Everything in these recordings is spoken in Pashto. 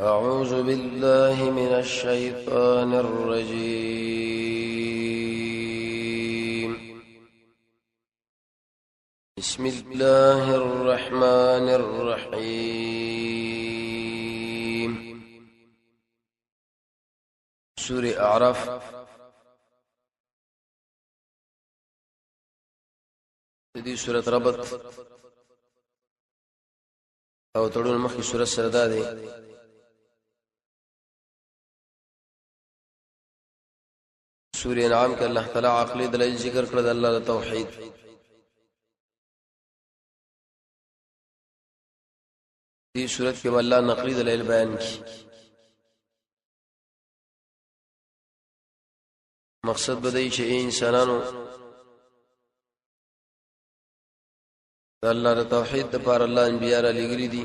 أعوذ بالله من الشيطان الرجيم. بسم الله الرحمن الرحيم. سورة أعراف. دې سورة ربط او تړون مخکې سورة سره ده دی. سورة انعام کې الله تعالی عقلي دلایل ذکر کړل د الله د توحید. دې صورت کې الله نقلي دلایل بیان کړي. مقصد به دی چې انسانانو د الله د توحید د پاره الله انبیاء را لېږلي دي.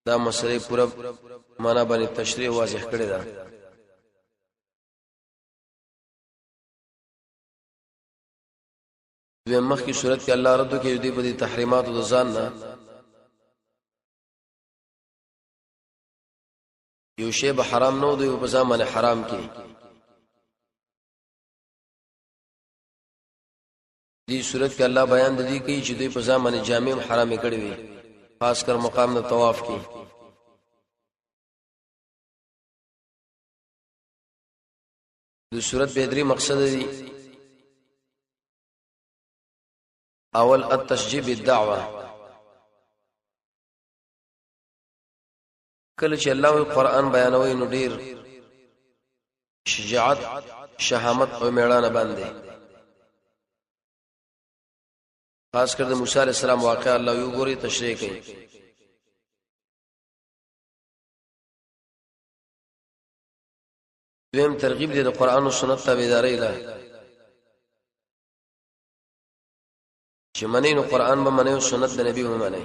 دا مسئله پوره معنا باندې تشریح واضح کړې ده. دوی مخکې صورت کې الله رد کوي دوی په دې تحریماتو د ځان نه یو شی به حرام نه دوی په ځان باندې حرام کې. دې صورت کې الله بیان د دې کوي چې دوی په ځان باندې جامې هم حرامې کړې وي، خاص کر مقام د طواف کې. د صورت به درې مقصد دي. اول التشجيع بالدعوه، کله چې الله وی قران بیانوي نو ډیر شجاعت، شهامت او میړانه باندې، خاص کر د موسی علی السلام واقعا الله یو ګوري تشریح کوي. دویم ترغیب دی د قران او سنت تابعداري له چې منی نو قران به منی او سنت د نبی به منی.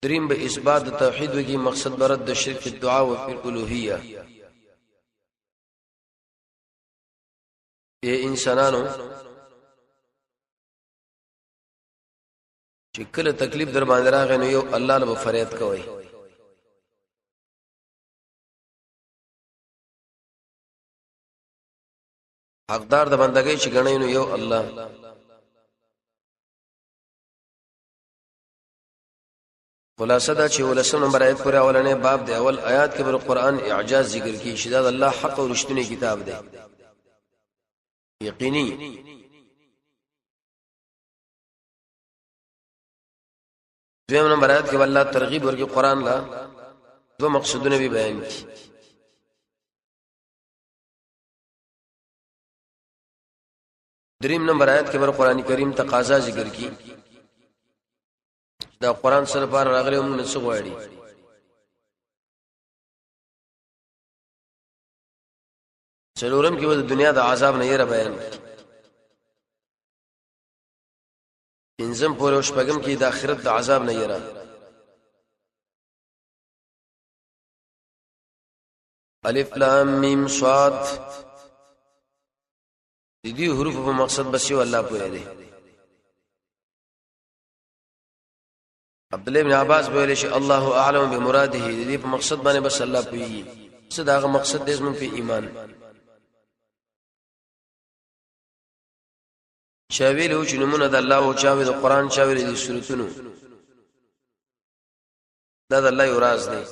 دریم به اثبات د توحید وکي، مقصد برد د شرک په دعا او په الوهیه. اے انسانانو چې کله تکلیف در باندې راغی نو یو الله له فریاد کوي. حقدار د بندګۍ چې غنئ نو یو الله. خلاصه دا چې ولسم نمبر آیت پورې اولنې باب دی. اول آیات کې پر قران اعجاز ذکر کی چې دا د الله حق او رښتینی کتاب دی یقیني. دویم نمبر آیات کې الله ترغیب ورکړي قران لا دو مقصدونه به بیان کړي. دریم نمبر آیات کې بر قران کریم تقاضا ذکر کی، دا قران سره پر راغلی موږ نه څه غواړي. څلورم کې د دنیا د عذاب نه یې بیان کی. پنځم پورې او شپږم کې د آخرت د عذاب نه یې. الف لام میم صاد، د دې حروف په مقصد بس یو الله پوهه دی. عبد الله بن عباس ویل شي الله اعلم بمراده، د دې په مقصد باندې بس الله پوهیږي څه داغه مقصد دې زمون په ایمان. چا ویلو چې نمونه د الله او چا ویل د قران، چا ویل د سورتونو، دا د الله یو راز دی.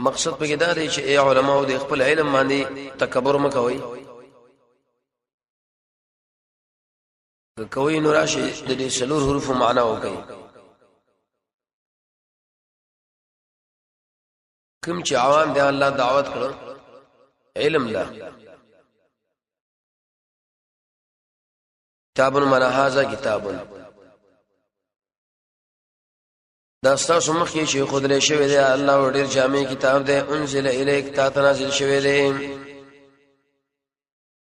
مقصد پکې دا دی چې ای علماو د خپل علم باندې تکبر مکوئ، که کوي نو راشي د دې څلور حروف معنا وکړي. کوم چې عوام دی الله دعوت کړو علم لا کتاب من هذا کتاب، دا ستاسو مخکې چې خودلې شوی دی الله ډیر جامع کتاب دی. انزل الیک، تا ته نازل شوی دی.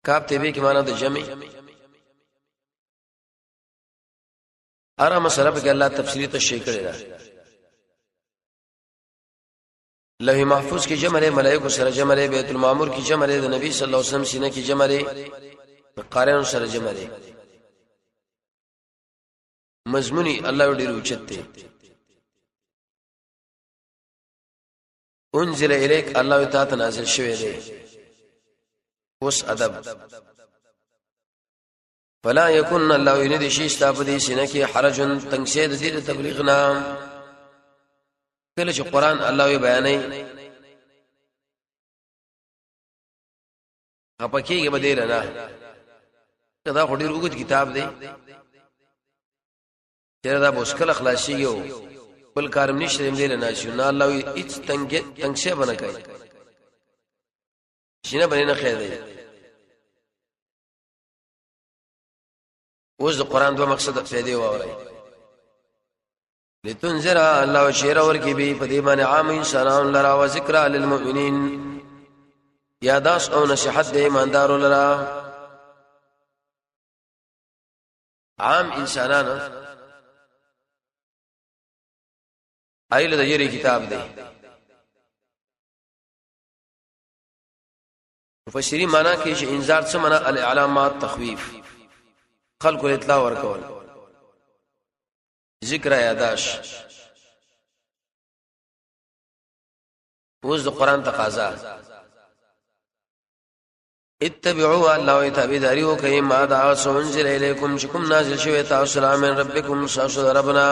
کاپ ته به کې معنا د جمع. اره مسله په کې الله تفصیلی تشریح کړی ده. لوح محفوظ کې جمع لري، ملائکه سره جمع لري، بیت المعمور کې جمع لري، د نبی صلی الله علیه وسلم سینه کې جمع لري، قاریانو سره جمع دی. مضمونی الله ډیر اوچت دی. انزل الیک، الله تعالی نازل شوی دی. اوس ادب، فلا یکن الله ان دې شي ستا په دې سینه کې حرج، تنگسه د دې تبلیغ نه. کله چې قران الله وی بیانې، خپکیږي به دې نه. دا خو ډیر وګت کتاب دی چې دا مشکل خلاصيږي، بل کارم نشته دې نه شو نه. الله هیڅ تنگ تنگسه بنه کوي، شینه بنه نه خیر دی. اوس د قران دوه مقصد پیدا واوري. لتنذر، الله شیر ور کې به په دې باندې عام انسانان لرا، او ذکر للمؤمنین، یاداش او نصيحت دې ایماندارو لرا. عام انسانان ایله د یری کتاب دی. مفسرین معنا کوي چې انذار څه معنا؟ الاعلامات تخویف، خلق له اطلاع ورکول، ذکر یاداش. اوس د قران تقاضا، اتبعوا، الله تابعداري وکي، ما دا انزل الیکم، چې کوم نازل شوی تاسو سلام، من ربکم، تاسو ربنا.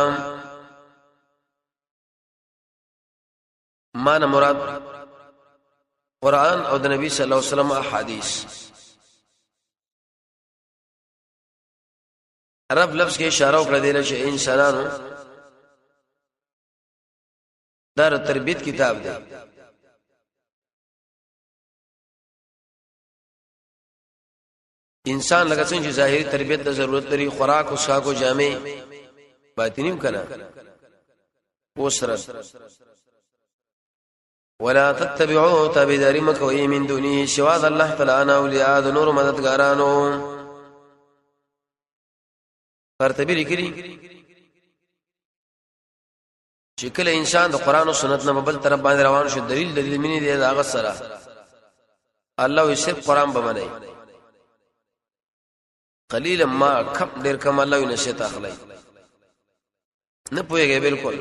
ما نه مراد قران او د نبی صلی الله علیه وسلم احادیث. رب لفظ کې اشاره وکړه دی چې انسانانو دا تربیت کتاب دی. انسان لکه څنګه چې ظاهري تربیت ته ضرورت لري، خوراک او څښاک او جامې، باطنیم کنه وسره. ولا تتبعوا، تابعداري مکوئ، من دونه، سوا د الله تعالی نه، اولیاء، د نور مددګارانو. قرطبي لیکلي چې کله انسان د قران او سنت نه بل طرف باندې روان شو، دلیل دلیل مینې دی دا سره. الله یې صرف قران به مني، قلیل ما، کم، ډیر کم الله یې نشي تاخلای نه پويږي بالکل.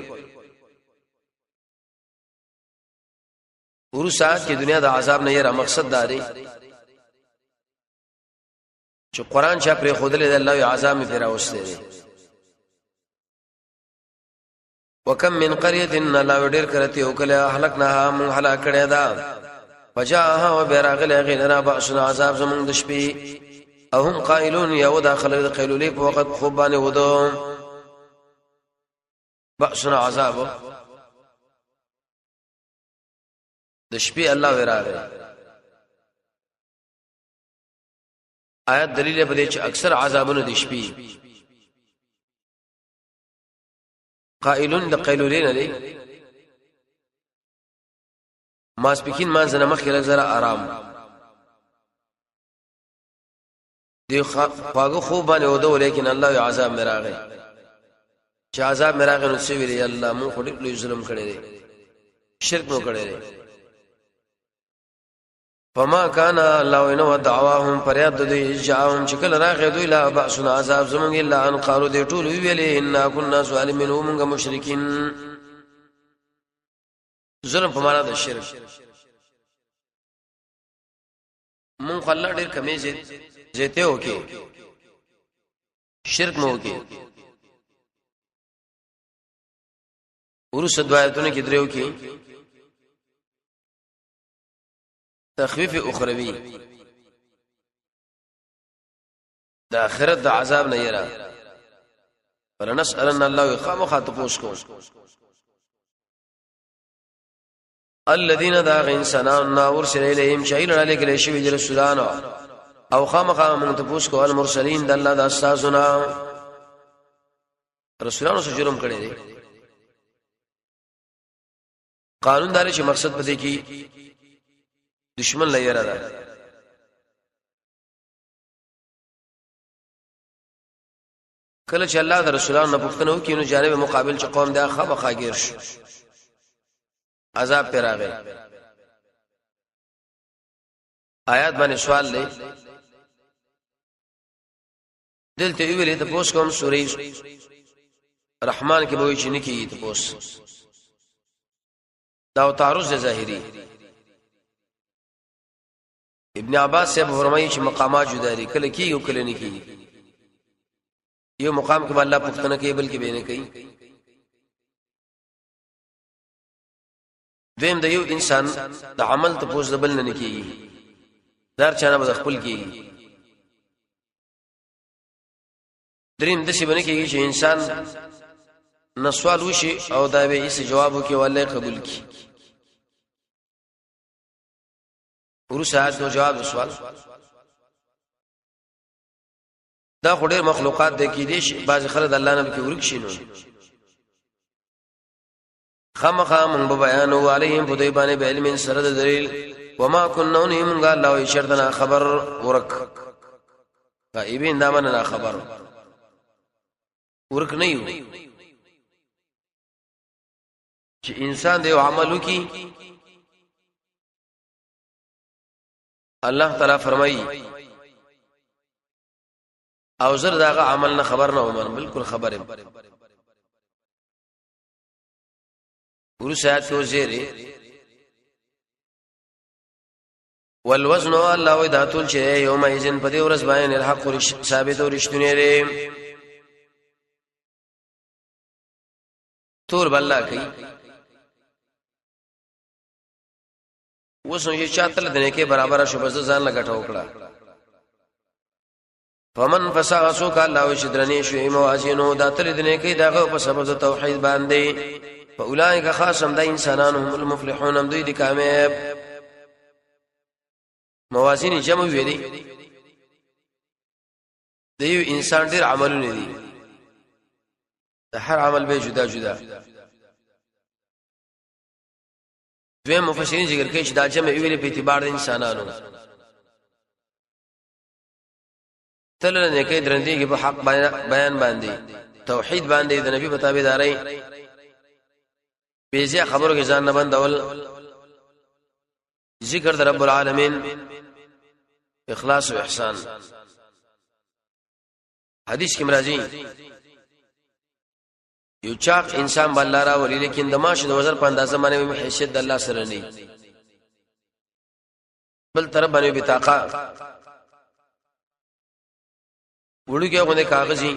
ورسات کې دنیا د عذاب نه یره. مقصد دا دی چې قران چا پر خودلې د الله عذاب می پر راوسته دی. وکم من قريه لا ډیر کرتی او کله اهلکناها، من هلاک کړه دا، فجاءها وبراغل غیرنا باسنا، عذاب زمون د شپې، او هم قائلون، یو داخله د قیلولې په وخت خوب باندې ودو. باسنا عذاب د شپې الله وراغه. آیات دلیل په دې چې اکثر عذابونه د شپې. قائلون د قیلولې نه دی، ماسپکین مان زنه مخکې لږ زره آرام دی، خواږه خوب باندې ودو، لیکن الله یو عذاب مې راغی. چې عذاب مې راغی نو څه ویلې؟ الله، مون خو ډېر لوی ظلم کړی دی، شرک مو کړی دی. فما کان الله انه دعواهم، فریاد دوی، جاءهم، چې کله راغی دوی لا باسنا عذاب زمونږ، الا ان قالوا، دې ټول ویلې، ان كنا ظالمین، ومونږ مشرکین. ظلم په معنا د شرک. مونږ الله ډېر کمې زیته وکي، شرک مو وکي. ورسره دوایتونه کې دریو کې تخویف اخروی، د آخرت د عذاب نه یرا. فلنسألن الله، خامخا تپوس کو، الذين دا انسانان نا ورسل الیهم، شایل علی کله شوی د رسولانو، او خامخا موږ تپوس کو المرسلین، د الله د استادونه. رسولانو سره جرم کړی دی. قانون دار چې مقصد پدې کې دشمن لې را ده. کله چې الله د رسولانو نه پوښتنه وکړي نو جانب مقابل چې قوم دا خامخا ګیر شو، عذاب پر راغی. آیات باندې سوال دی. دلته ویلې ته پوس کوم سورې رحمان کې به وی چې نه کیږي ته پوس. دا تعارض ظاهری. ابن عباس صاحب فرمایي چې مقامات جدا دي، کله کیږي او کله نه کیږي. یو مقام کې الله پوښتنه کوي، بلکې به نه کوي. دویم، د یو انسان د عمل ته پوس د بل نه کیږي، دار چانه به خپل کیږي. دریم، د څه باندې کیږي چې انسان نسوال وشي او دا به هیڅ جواب وکي والله قبول کی. ورسه د جواب سوال دا خو ډېر مخلوقات د کې دي، بعض خلک الله نه کې ورک شي. نو خامخا مونږ به بیان او علیهم په دوی باندې به علم سره د دلیل. وما كنا مونږ الله وی شرطنا خبر ورک غایبین، دا منه خبر ورک نه یو چې انسان د یو عمل وکي. الله تعالی فرمایي او زر داغه عمل نه خبر نه ومن، بالکل خبره. ورسه آیات کې وزیری والوزن. الله وی دا ټول چې یوم ایزن په دې ورځ باندې الحق ثابت او رښتونی دی. تور بل کوي اوس نو چې چاته د نیکه برابر شو، بس ځان لګټه وکړه. فمن فسغ سوک، الله وش درنې شوې موازینو دا تل د نیکه دغه په سبب د توحید باندې، فاولائک خاصم د انسانانو هم المفلحون، هم دوی دي کامیاب. موازین جمع ویلي، د یو انسان ډیر عملونه دي، د هر عمل به جدا جدا. دوی مفسرین ذکر کوي چې دا جمع ویلې په اعتبار د انسانانو تل نه کې درندې کې په حق بیان باندې، توحید باندې، د نبی په تابعداري، بیزه خبرو کې ځان نه بندول، ذکر د رب العالمین، اخلاص او احسان. حدیث کې مرাজি یو چاق انسان بل را ولي، لیکن د ماش د وزر په اندازه باندې حیثیت د الله سره نه، بل طرف باندې بطاقه وړوکی غونې کاغذي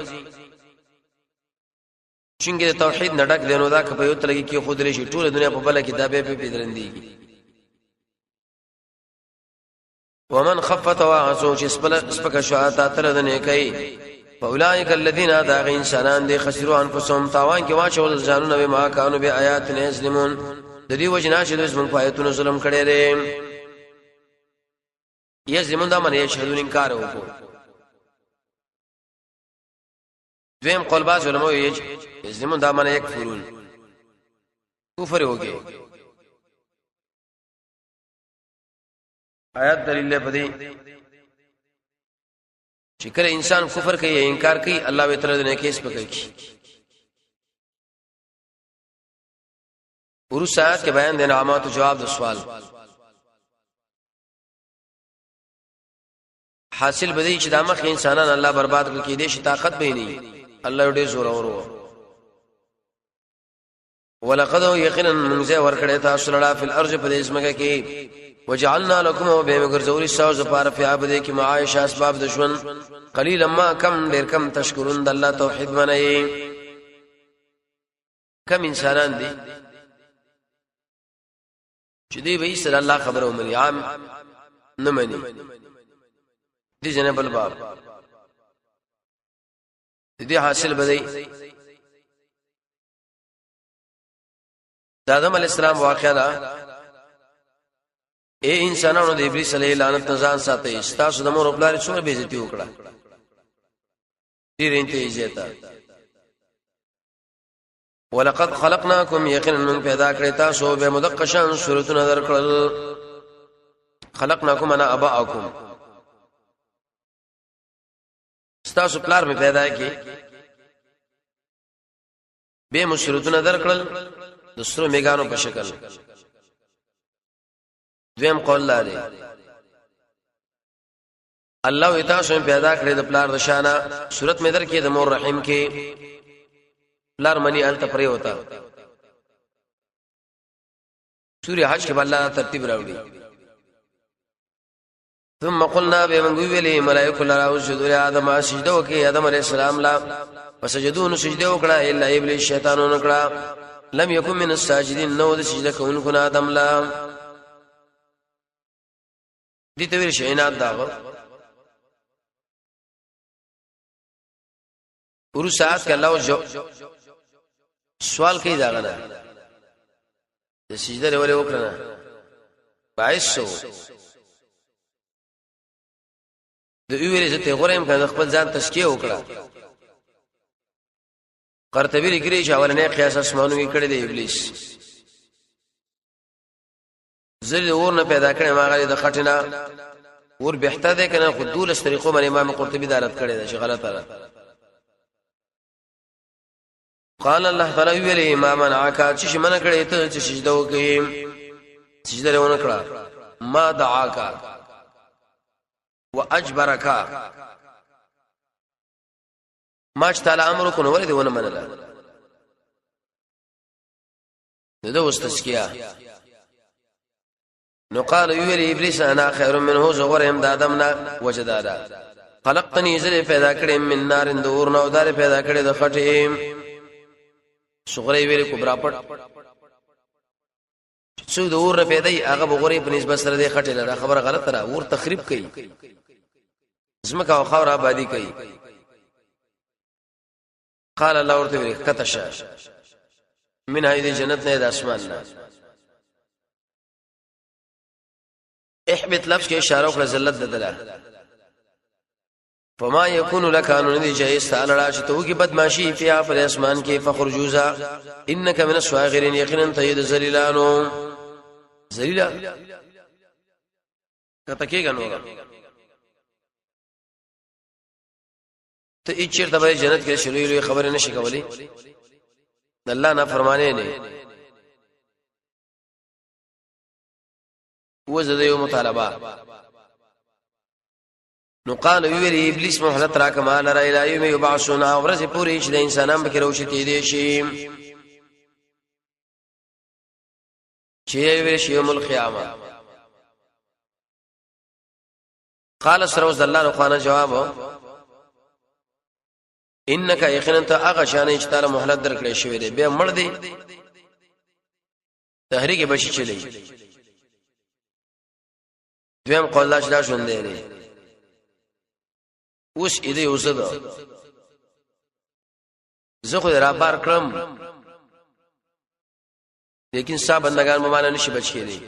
چونګې د توحید نډک دینو، دا که په یو تلګي کې خود لري شي ټول دنیا په بل کې دا به په پیدرندېږي. ومن خفت واغسو چې سپک شو تا تر د نه کوي، فاولائک الذین، دا غ انسانان دي، خسروا انفسهم، تاوان کې واچول ځانونه، به ما کانوا به آیات نه یظلمون، د دې وجنا چې دوی موږ په آیتونو ظلم کړی دی. یظلمون دا معنی یشهدون، انکار وکړو. دویم قول باز علماء یې یظلمون دا معنی یکفرون، کفر وکړي. آیات دلیل په دې چې کله انسان کفر کوي، انکار کوي، الله به تعالی نه کیس پکې کوي. ورسره آیات کې بیان د انعامات، جواب د سوال حاصل بدی چې د مخ انسانان الله برباد کړ، کې دې شي طاقت به نه، الله ډېر زور ورو. ولقد یقینا موږ ورکړی تاسو لرا فی الارض په دې ځمکه کې، وجعلنا لكم به مګرځولي تاسو لپاره فی عبد کې معاش، اسباب د ژوند. قلیلا ما کم، ډیر کم، تشکرون، د الله توحید باندې. کم انسانان دي چې دی به سره الله خبره ومني، عام نه مني دي. جنب الباب دې حاصل بدی د آدم علی السلام واقعا ده. اے انسانانو، د ابلیس علیه لعنت نه ځان ساتئ. تاسو د مور او پلار څومره بیزتی وکړه، ډیر انته عزت. ولقد خلقناکم، یقینا من پیدا کړی تاسو به مدقشان صورتونه درکړل. خلقناکم انا اباءکم، تاسو پلار می پیدا کی، به مو صورتونه درکړل د سرو میګانو په شکل. دویم قول لري الله وی تاسو پیدا کړی د پلار د شانه صورت مې درکې د مور رحم کې پلار منی ال تپری ہوتا. سورې حج کې الله ترتیب راوړي. ثم قلنا به موږ ویلې ملائکه لرا اسجدوا لآدم، سجده وکي آدم علی السلام لا. فسجدوا، سجده وکړه، الا ابلیس، شیطان وکړه، لم یکن من الساجدین، نو د سجده کوونکو نه آدم لا. دي ته ویل شینات داغه ورو ساعت کې الله جو سوال کوي دا غنه د سجده لري وکړه باعث سو د ویلې چې ته غورم کنه خپل ځان تزکیه وکړه. قرطبی لیکلی چې اولنې قیاس اسمانو کې کړی دی ابلیس. زه اور نه پیدا کړم، هغه د خټینا اور بهتر دی کنه. خو دولس طریقو باندې امام قرطبي دارت کړی دی چې غلطه ده. قال الله تعالی ویلی ما منعک، چې من کړی ته چې سجده وکې، سجده ونه کړه. ما دعاک واجبرک، ما چې تعالی امر کو نو ولې ونه منله؟ نو اوس تزکیه. نو قال ویل ابلیس انا خیر منه، زغرم د ادم نه وجدادا خلقتنی، زره پیدا کړې، من نار، د اور نه، او دار پیدا کړې د خټې. صغری ویل کبرا پټ څو د اور نه پیدا هغه بغوري په نسبت سره د خټې لره. خبره غلطه را، اور تخریب کوي، زمکه او خاور آبادی کوي. قال الله ورته ویل کته شه من هاي جنت نه، د اسمان نه. احبط لفظ کې اشاره وکړه ذلت ددله. فما يكون لك ان ندي جائز تعالی را چې تو کې بدمعشي فیا پر اسمان کې، فخر جوزا انك من الصاغرين، یقینا ته د ذلیلانو. ذلیلا کته کېګا نو ته یې چیرته به جنت کې شلوي لوی خبرې نشي کولای، د الله نه فرمانه نه وزه یو مطالبه. نو قال ویل ابلیس مهلت را کما لرا الی یوم یبعثون، ورځ پوری چې د انسانان به راوچتې دي شي چې ویل شي یوم القیامه. قال سره وز الله خو نه جواب، انک یقینا ته هغه شان چې تعالی مهلت درکړې شوی دی، به مړ دی تحریک بشي چلی. دویم قول دا چې دا ژوند دی اوس اې دې اوسه ده، زه خو را بار کړم لیکن ستا بندگان به مانه نشي بچ کېدی.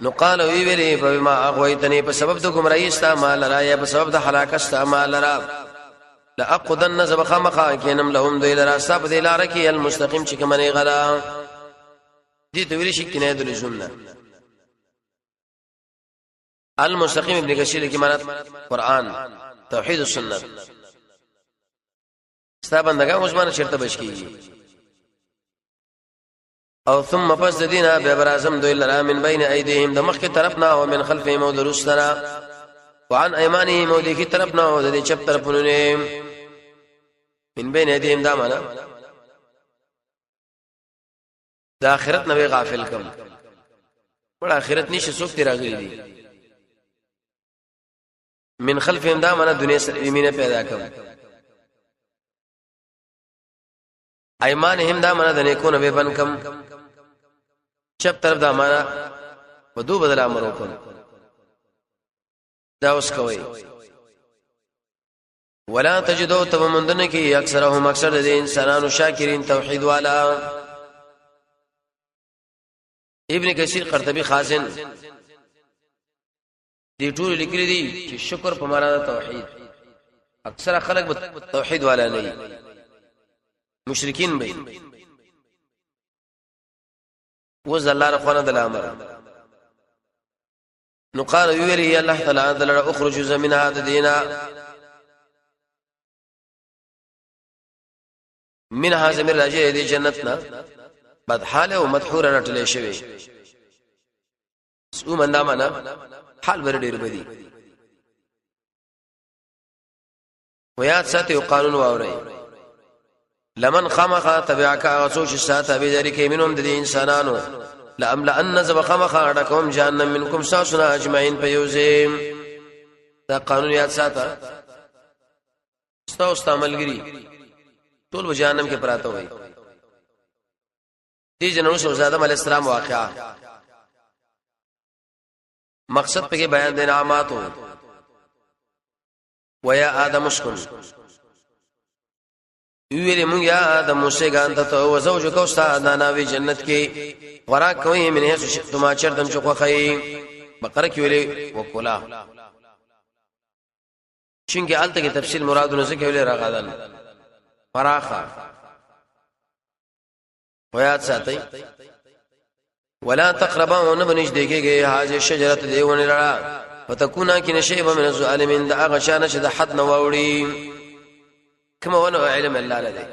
نو قال وی ویلې فبما اغويتني، په سبب د گمراهی ستا مال را یا په سبب د هلاکت ستا مال را، لاقدن زبخمخا کینم لهم دوی لرا سب دی لار کې المستقیم چې کومه غلا دي ته ویل شي کنه د لزوم نه المستقیم. ابن کثیر کې معنی قران، توحید، سنت. ستا بندگان اوس باندې چیرته بچ کیږي؟ او ثم پس د دینه به برازم دوی لرا من بین ایدیهم، د مخکې طرف نه، او من خلفهم، او درستنا، وعن ایمانهم، او د کی طرف نه، او د چپ طرفونو نه. من بین ایدیهم دا معنا د آخرت نه غافل کم، پر آخرت نشه څوک دی راغلی دي. من خلفهم دا معنا دنیا سره مینه پیدا کم. ایمان هم دا معنا د نیکو نه به بن کم. چپ طرف دا معنا په دو بدل امر وکم. دا اوس کوي ولا تجدو تبمندن کی اکثرهم، اکثر د انسانانو، شاکرین، توحید والا. ابن کثیر، قرطبی، خازن دې ټول لیکلي دي چې شکر په معنا د توحید. اکثره خلک توحید والا نه، مشرکین به وز الله رخونه د الامر. نو قال ویلی الله تعالی دلر اخرج زمین هذا دینا من هذا من راجع دی جنت نه بدحاله او مدحور رټلې شوی. سو مندا معنا حال بر ډیر بدی. و یاد ساتي یو قانون واوري، لمن خامخا تبعک، هغه څوک چې ستا تابعداري کوي، منهم د دې انسانانو، لأملأن زب خامخا ډکوم جهنم منکم ستاسو نه اجمعین په یو ځای. دا قانون یاد ساته، ستا او ستا ملګري ټول به جهنم کې پراته وي. دې جنو سو آدم علی السلام واقعا مقصد پکې بیان د انعاماتو. ويا آدم اسكن، ویلې مونږ یا آدم موسی ګان ته، ته او زوجک او ستا نانا وی جنت کې خوراک کوي، من هیڅ شئتما چرتم چې خوخی. بقره کې ویلې وکولا، چونکه الته کې تفصیل مرادونه ذکر ویلې راغدل فراخه. ویاد ساتي، ولا تقربا ون بنش دیږي هاذه شجره دیونه لړا، فتكونا کې نشي به من الظالمین د هغه شان چې د حد نه وړي. کومه ونه علم الله لدی.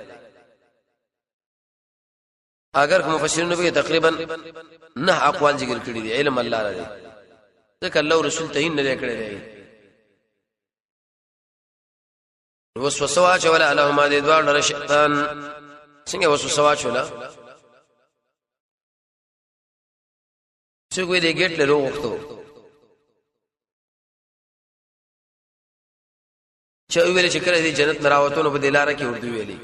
اگر کوم مفسرین به تقریبا نه اقوال ذکر کړی دي، علم الله لدی، ځکه الله رسول تعین نه کړی دی. وسوسه واچوله لهما دې دواړو لره شیطان. څنګه وسوسه واچوله؟ څوک دې ګټ له وغوښتو چې ویل چې کله دې جنت نراوتونو په دلاره کې ورته ویلي.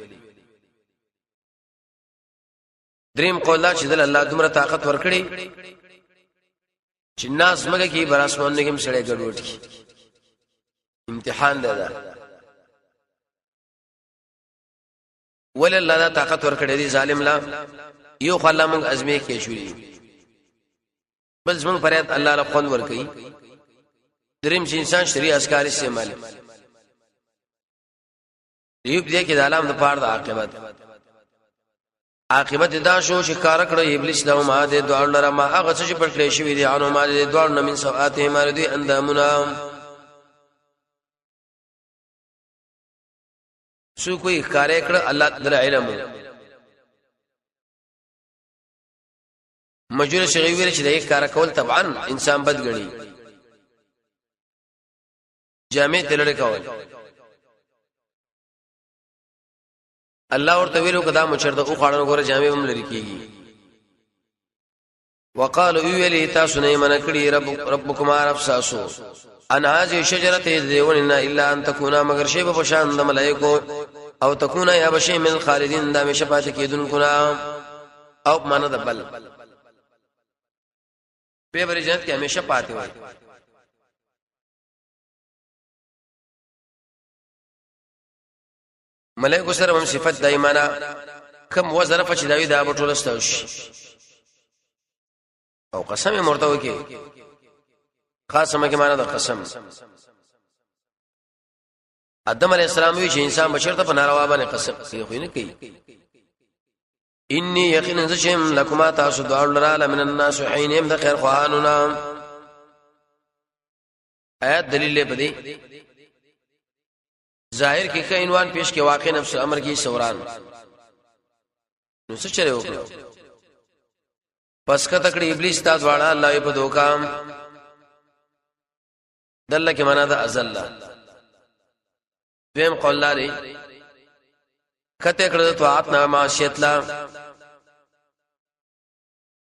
دریم قول دا چې دل الله دومره طاقت ورکړي چې ناس مګه کې بر اسمان نه کې سړی ګډوډ کی. امتحان ده دا، ول الله دا طاقت ورکړي دي ظالم لا. یو خو الله موږ ازمه کې شولې، بل زمونږ پرېت الله له خوند ورکړي. دریم چې انسان شریع اسکار استعمال یو دې کې د علام د پاره د عاقبت. عاقبت دا شو چې کار کړو ابلیس له ما دې دوړ لره ما هغه څه چې پټ کړی شوی دی، انو ما دې دوړ نه من سوآته ما دې اندامونه. سو کوئی کار کړ الله تعالی علم مجور شغی ویل چې د کار کول طبعا انسان بد غړي جامع تلل کول. الله ورته ویلو کدا مچرته او خاړن ګوره جامع هم لري کیږي. وقالو ویلی تاسو نه من کړی رب ربکما رب ساسو ان هذه شجره دیوننا الا ان تکونا مگر شی په شان د ملائکو، او تکونا یا بشی من خالدین دا همیشه پاتې کیدونکو نه، او معنا د بل په بر جنت کې همیشه پاتې وای. ملائکه سره هم صفت د ایمانه کم وزرف چې داوی دا ټول استوش او قسم مرته وکي. خاصه کې معنا د قسم ادم علی السلام وی چې انسان بشر ته په ناروا باندې قسم کوي خو نه کوي. انی یقینا زشم لکما تاسو دعا لرا من الناس حین د خیر خوانونا. آیات دلیل په دې ظاهر کې ښه عنوان پیش کې، واقع نفس امر کې سوران. نو څه چره وکړو؟ پس کته کړي ابلیس تا دواړه الله په دوکا. دله کې معنا ده ازل. دویم قول لري کته کړه طاعت نه معصیت لا،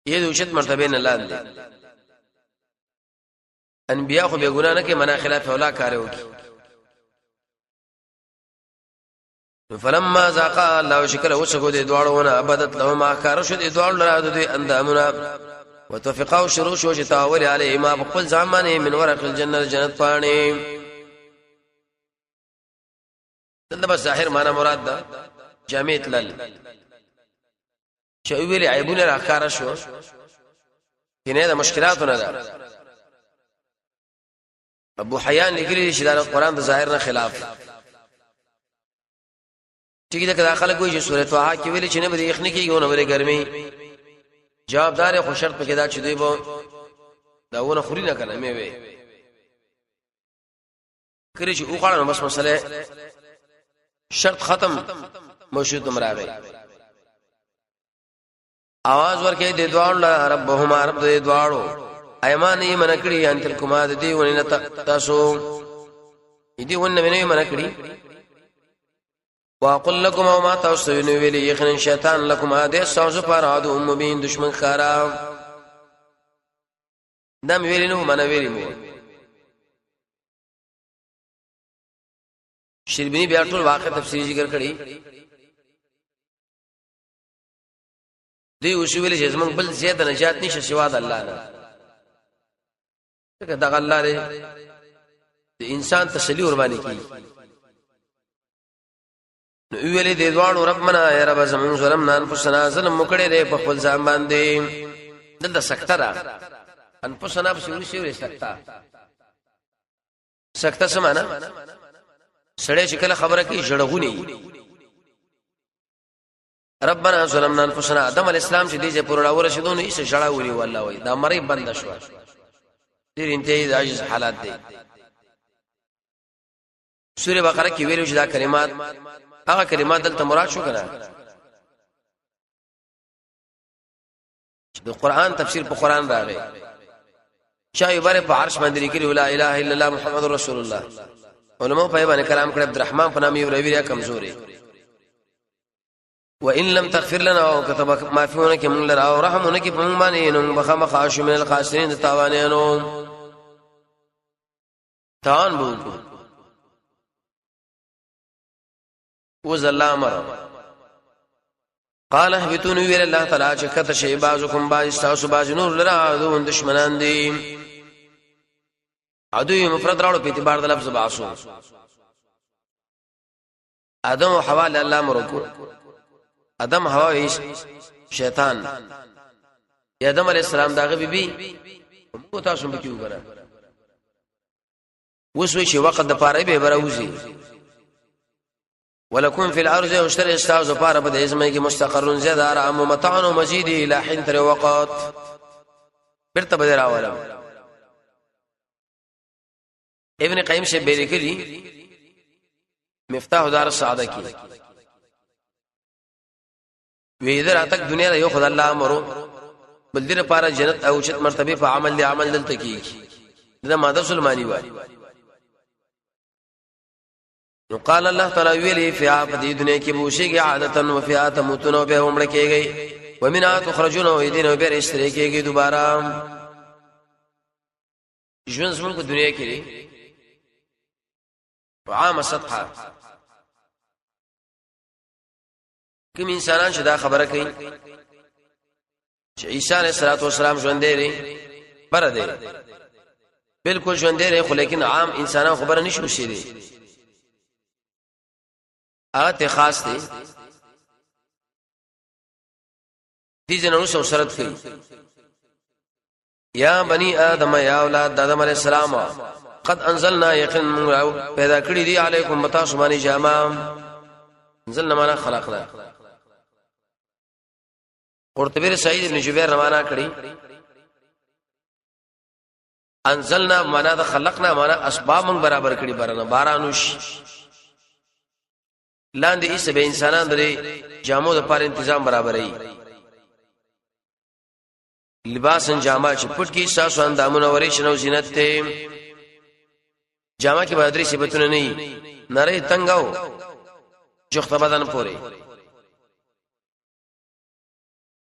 یې د اوچت مرتبه نه لاندې. انبیا خو به ګنا نه کې منا خلاف اولا کار وکي. فلما ذاقا الله شکر وسکو دې دواړو ونه ابدت لهما کار شو دې دواړو لرا دې اندامونه، وتفقاو شروع شو چې تاول علی ما خپل ځان من ورق الجنه جنت پانی. دلته بس ظاهر معنا مراد ده جامع تلل چې ویلې عیبونه راکاره شو کینه د مشکلاتو نه ده. ابو حیان لیکلی چې دا قرآن د ظاهر نه خلاف ټیک ده. کله خلک وایي چې سورې طه کې ویلي چې نه به یخني کېږي نه به ګرمي، جوابدار خو شرط پکې دا چې دوی به دا ونه خوري نه کنه میوه کړي چې وخاړه، نو بس مسله شرط ختم مشروط مراغي. आवाज ورکه د دوړو ربهما رب د دوړو ایمان یې من کړی ان تلکما د دې ونې تاسو دې ونه مې نه من کړی. واقل لكم ما تاسو نو ویلې یقینا شیطان لكم دې تاسو پر عدو مبین دشمن خارا. دا مې ویلې نو معنا ویلې مو. شربینی بیا ټول واقع تفسیری ذکر کړی دی. اوس ویل چې زمونږ بل زیات نجات نشه سوا د الله نه، ځکه دغه الله دی د انسان تسلی ور باندې کوي. نو ویلې د دوانو ربنا یا رب زمون ظلمنا انفسنا، ظلم مکړې دې په خپل ځان باندې. دلته سکته ده، انفسنا په سوري سوري سکته. سکته څه معنا؟ سړی چې کله خبره کوي ژړغونی. ربنا ظلمنا انفسنا. آدم علی السلام چې دې چې پر راور شدو نو یې ژړا ونی والله وای دا مری بند شو. ډیر انتهایی د عجز حالات دی. سوره بقره کې ویلو چې دا کلمات هغه کلمات دلته مراد شو کنه چې د قران تفسیر په قران راغی. چا یو بره په عرش باندې لیکلی لا اله الا الله محمد رسول الله. علماء په باندې کلام کړ، عبدالرحمن په نام یو روی را کمزوري. وان لم تغفر لنا او كتب ما فيونه کې مونږ لرا او رحمونه کې مونږ باندې نو بخمخ عاش من الخاسرین تاوانانو تاوان بو وز الله امر. قال اهبطون، ویل الله تعالی چې کته شی بعضکم بعض تاسو بعض نور لرا عدو دشمنان دي. عدو مفرد راړو په اعتبار د لفظ بعضو. ادم او حوا له الله مرکو، ادم حوا ویش شیطان یا ادم علی السلام داغه بیبي موږ تاسو به کیو کنه. اوس وی چې وخت د پاره به براوزی. ولکم فی الارض اشتر استاذ پاره په دې ځمکه کې مستقرون زیاد آرام او متاع او مزید الی حين تر وقت بیرته به راولم. ابن قیم سے به لیکلی مفتاح دار السعاده کې وی در اتک دنیا یو خدای الله امرو بل دې لپاره جنت او چت مرتبه په عمل دی عمل دلته کیږي. دا ماده سلمانی وای. نو قال الله تعالی ویلی فی په دې دنیا کې بوشيږي عادتا و فی تموتون به عمر کېږي ومن تخرجون و دین به رستری کېږي دوباره. ژوند زمونږ په دنیا کې دی په عامه سطحه. کوم انسانان چې دا خبره کوي چې عیسی علیه السلام ژوند دی بر دی بالکل ژوند دی، خو لیکن عام انسانان خبره نشو شي دي، هغه ته خاص دی. دي جنو سو شرط کوي یا بنی آدم، یا اولاد آدم علیہ السلام، قد انزلنا یقین موږ پیدا کړی دی علیکم متا سبحانی جامع. انزلنا معنا خلقنا. قرطبی سعید ابن جبیر روانه کړی انزلنا معنا د خلقنا، معنا اسباب موږ برابر کړی برنه بارانوش لاندې ایسه به انسانان درې جامو د پاره تنظیم برابرې لباس جامه چې پټ کی تاسو اندامونه ورې شنو زینت ته. جامه کې به درې صفاتونه نه نری تنگاو جخت بدن پورې.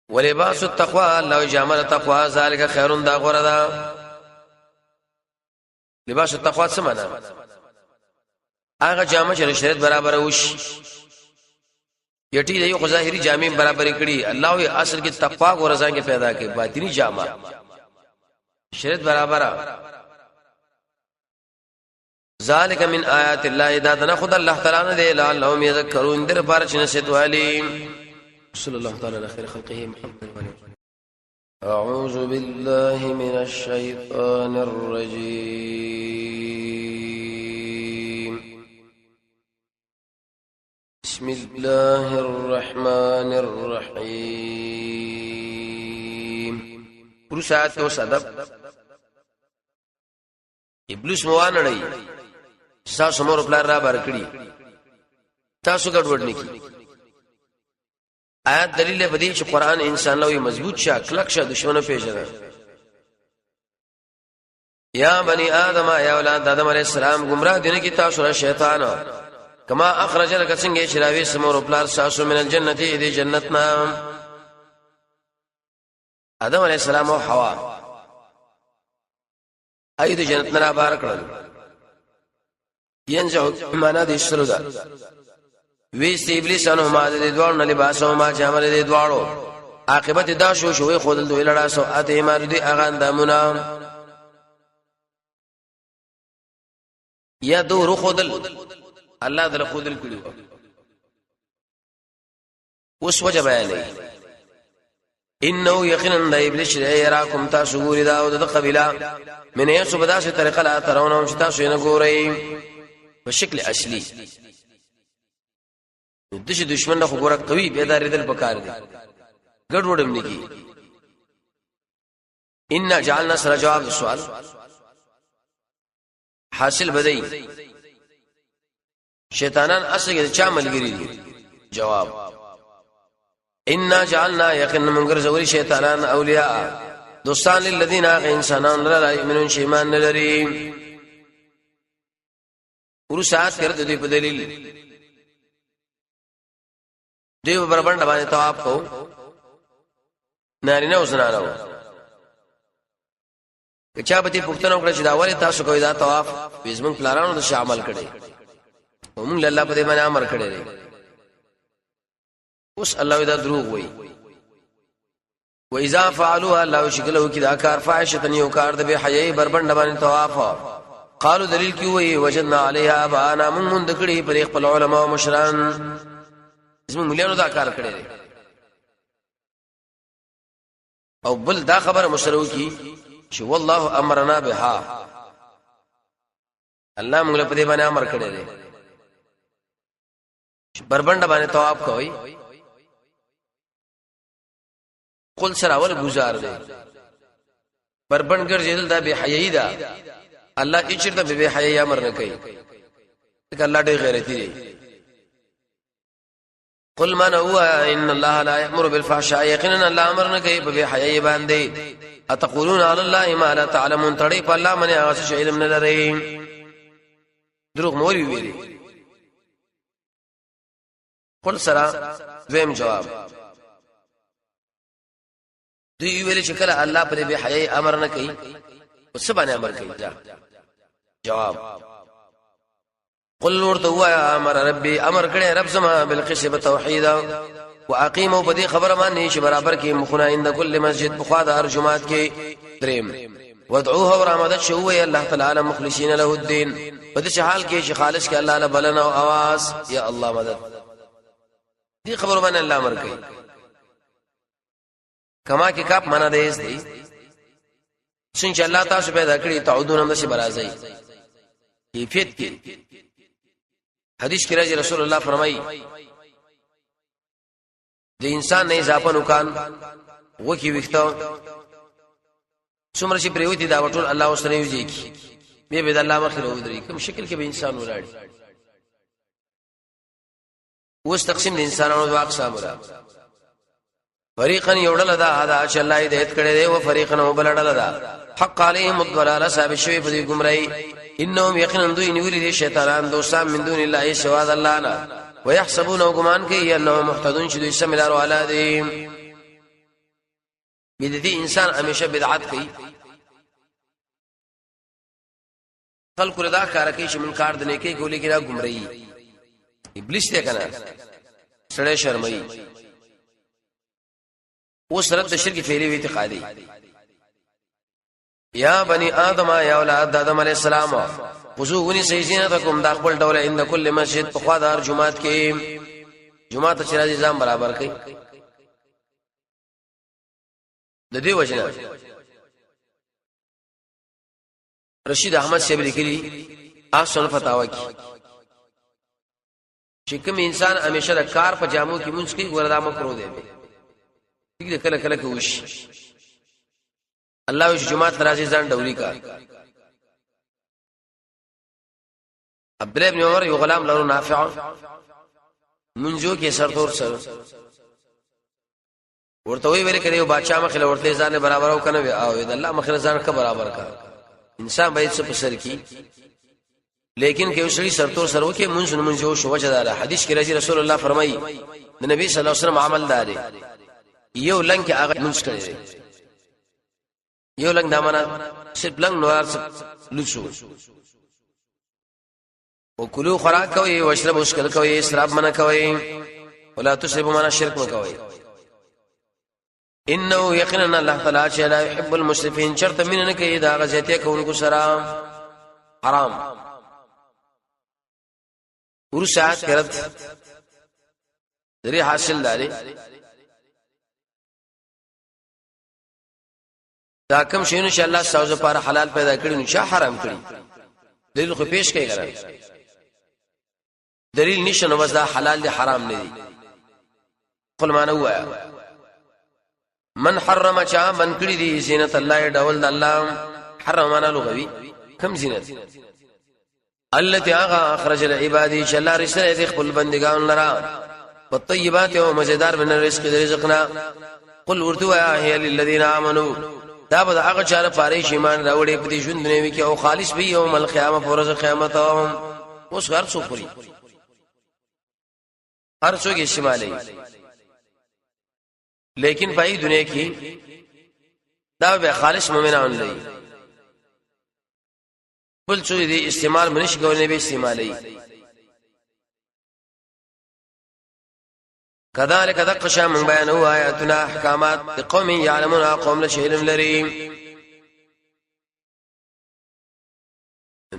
ولباس التقوى الله جامه التقوى ذالک خیر دا غره ده. لباس التقوى څه معنا؟ هغه جامه چې شریعت برابر وشي. یټی دی خو ظاهری جامې برابر کړي، الله یې اصل کې تقوا او رضا کې پیدا کړي. باطنی جامه شریعت برابر. ذالک من آیات الله، دا نه خد الله تعالی نه دی لعلهم یذکرون در پار چې نصیحت والی. صلی الله تعالی علی خیر خلقه محمد وعلى. أعوذ بالله من الشيطان الرجيم. بسم الله الرحمن الرحيم. پروسات او صدب ابلیس موانړی تاسو مور پلار را بار کړی تاسو ګډوډ نه کی. آیات دلیل په دې چې قران انسان لوی مضبوط شه کلک شه دشمنو پیژنه. یا بنی آدم، یا اولاد آدم علی السلام، گمراه دینه کی تاسو را شیطان، کما اخرج لك څنګه چې راوي سمور پلار تاسو، من الجنت، دی جنت نه، آدم علی السلام او حوا اې د جنت نه بار کړل. ينزع معنا د سره ده. ویست ابلیس انو ما د دوړو نه لباس او ما جامل د دوړو. عاقبت دا شو شوې خودل دوی لړا سو اته ما دې اغه اندامونه یا دو خودل الله دل خودل کړي. اوس وجه بیانې: انه یقینا د ابلیس چې یراکم، تاسو ګوري دا او د قبیله، من یسو بداسه طریقه لا ترونه، چې تاسو نه ګورئ په شکل اصلي. د شي دشمن نه خو ګوره قوي بیدارې دل پکار دي، ګډ وډم نکی. ان جعلنا سره جواب سوال حاصل بدی. شیطانان اصل کې چا ملګری دي؟ جواب: ان جعلنا، یقینا من ګرځولي شیطانان، اولیاء، دوستان، للذین، انسانان، لا یؤمنون، چې ایمان نه لري. ورسات کړ د دې په دلیل دیو بربند باندې طواف کو، نارینه او زنانه. که چا به دې پوښتنه وکړه چې دا ولې تاسو کوئ دا طواف؟ زمونږ پلارانو د شي عمل کړي او موږ الله په دې باندې امر کړی دی. اوس الله دا دروغ وایي. و اذا فعلوا، الله شکلو کی دا کار، فاحشه، یو کار د بے حیاي، بربند باندې طواف، قالو، دلیل کی وی، وجدنا علیها ابانا، من مونږ کړي پر خپل علما او مشران، زمونږ مليانو دا کار کړی دی. او بل دا خبره مشرو کی چې والله امرنا بها، الله موږ په دې باندې امر کړی دی چې بربند باندې طواف کوي. قل سره اول گزار دی، بربند ګرځیدل دا بے حیايي ده. الله اچرته به حیايي امر نه کوي، ځکه الله ډېر غیرتی دی. قل من هو ان الله لا يأمر بالفحشاء، یقینا الله امر نه کوي په بے حیايي باندې. اتقولون على الله ما لا تعلمون، تړي په الله باندې هغه څه علم نه لري. دروغ موري ویلي. قل سره دویم جواب: دوی ویل چې کله الله پر بے حیايي امر نه کوي، او څه باندې امر کوي؟ جواب: قل، ورته وایا، امر ربي، امر کړي رب زما، بالقسط، توحید، واقیموا، په دې خبره باندې چې برابر کې مخونه، عند کل مسجد، په خوا د هر جماعت کې. دریم: ودعوه، اور آمدد شو الله تعالی، مخلصین له الدين، په دې حال کې چې خالص کې الله له بلنه او आवाज، یا الله مدد. دې خبر باندې الله امر کوي. کما کې کاپ معنا دی دی څنګه چې الله تاسو پیدا کړی، تعودون، هم داسې برازي کیفیت کې. حدیث کې راځي، رسول الله فرمایي، د انسان نه اضافه نوکان، وکی، ویخته، څومره چې پریوتی، دا ټول الله وسره یو ځای کی، به به د الله مخ له ودري، کوم شکل کې به انسان ولاړ. اوس تقسیم د انسانانو دوه اقسام ده: فريقا، یو ډله ده دا چې الله هدایت کړی دی، او فريقا، او بل ډله ده، حق عليهم الضلاله، ثابت شوی په دې گمراهي. انهم، یقینا دوی، نیولې دي شیطانان دوستان، من دون الله، سوا د الله نه، ويحسبون، او ګمان کوي، انهم مهتدون، چې دوی سم لار والا دي. بدعتي انسان همیشه بدعت کوي، خلق دا کار کوي چې من کار د نیکی کولی کې دا گمراهي ابلیس دی کنه، سړی شرمایي. اوس رد شرک فعلی و اعتقادي. یا بنی آدم، یا اولاد آدم علی السلام، خذو، ونی سي، زینتکم، دا خپل ډول، عند کل مسجد، په خوا دار جمعات کې. جمعات چې راځي، ځان برابر کړي. د دې وجنه رشید احمد صاحب لیکلي احسن فتاوا کې چې کوم انسان همیشه د کار په جامو کې مونږ کوي، ګوره دا مکروه دی. ټیک دی، کله کله کې وشي. الله وش جماعت راځي، ځان ډولي کا. عبد الله ابن عمر یو غلام لرو نافع، منځو کې سرتور سر ورته وی ویل کړي، بادشاہ مخ له ورته ځان برابر او کنه، او د الله مخ له ځان ک برابر کا. انسان باید څه په سر کې، لیکن که وسړي سرتور سره وکي مونږ نو مونږ یو شو. وجه دار حدیث کې راځي، رسول الله فرمایي، د نبی صلی الله علیه وسلم عمل دار یو لنګ کې هغه مونږ کړی، یو لنګ دامنه صرف لنګ نوار لوڅو. او کلو خوراک کوي، واشرب اسکل کوي، اسراف منه کوي، ولا تسرفوا منه شرک مکوي. انه یقینا الله تعالی چې لا يحب المسرفين چرته مين نه کوي دا غزيته کوونکو سره حرام. ورسات کرت درې حاصل لري. دا کوم شیونه چې الله ستاسو لپاره حلال پیدا کړی نو چا حرام کړی؟ دلیل خو پیش کوي کنه. دلیل نشته نو بس دا حلال دی حرام نه دی. خپل معنی وایا، من حرم چا من کړی دی زینت الله ډول د الله. حرم معنا لغوي کم زینت؟ التي اغا اخرج العباد چې الله رسله دي خپل بندگان لرا، والطيبات او مزیدار من الرزق رزقنا. قل ورتو هي للذين امنوا، دا به هغه چاره پاره شي ایمان راوړي په دې ژوند دنیا کې او خالص به یوم القیامه فرض قیامت. اوس هر څوک خوري، هر څوک استعمالي، لیکن په دې دنیا کې دا به خالص مؤمنان لري، بل څه دې استعمال منش کول نه به استعمالي. کذالک دقشا من بیان او آیاتنا احکامات لقوم یعلمون، قوم له علم لري.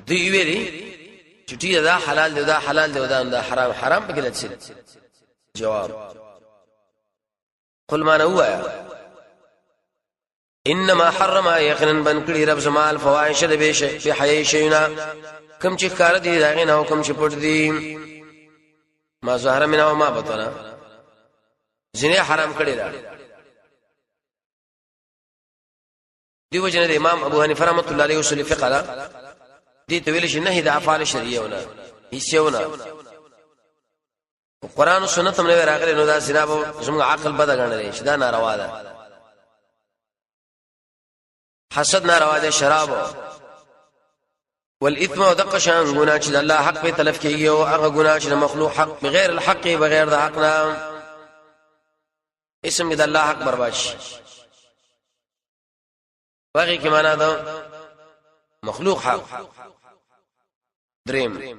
دوی ویلي چې ټی دا حلال دی، دا حلال دی، دا دا حرام حرام پکې لڅ. جواب، قل ما نوایا انما حرم یقینا بن کړي رب زما الفواحش د بش به حی شینا، کم چې کار دي داغه نه حکم چې پټ دي، ما ظهر من او ما بطن. زنه حرام کړی دا دیو جن د امام ابو حنیفه رحمۃ اللہ علیہ اصول فقہ دا دي ته ویل شي نه د افعال شریعه ونه هیڅ ونه. قرآن او سنت هم نه راغلي نو دا زنا به زموږ عقل بد غنل شي، دا ناروا ده. حسد ناروا ده، شراب والاثم او دغه شان ګناه چې الله حق په تلف کیږي، او هغه ګناه چې مخلوق حق بغیر الحق بغیر د حق نه اسم د الله حق برباد شي. باغی کې معنا ده مخلوق حق. دریم،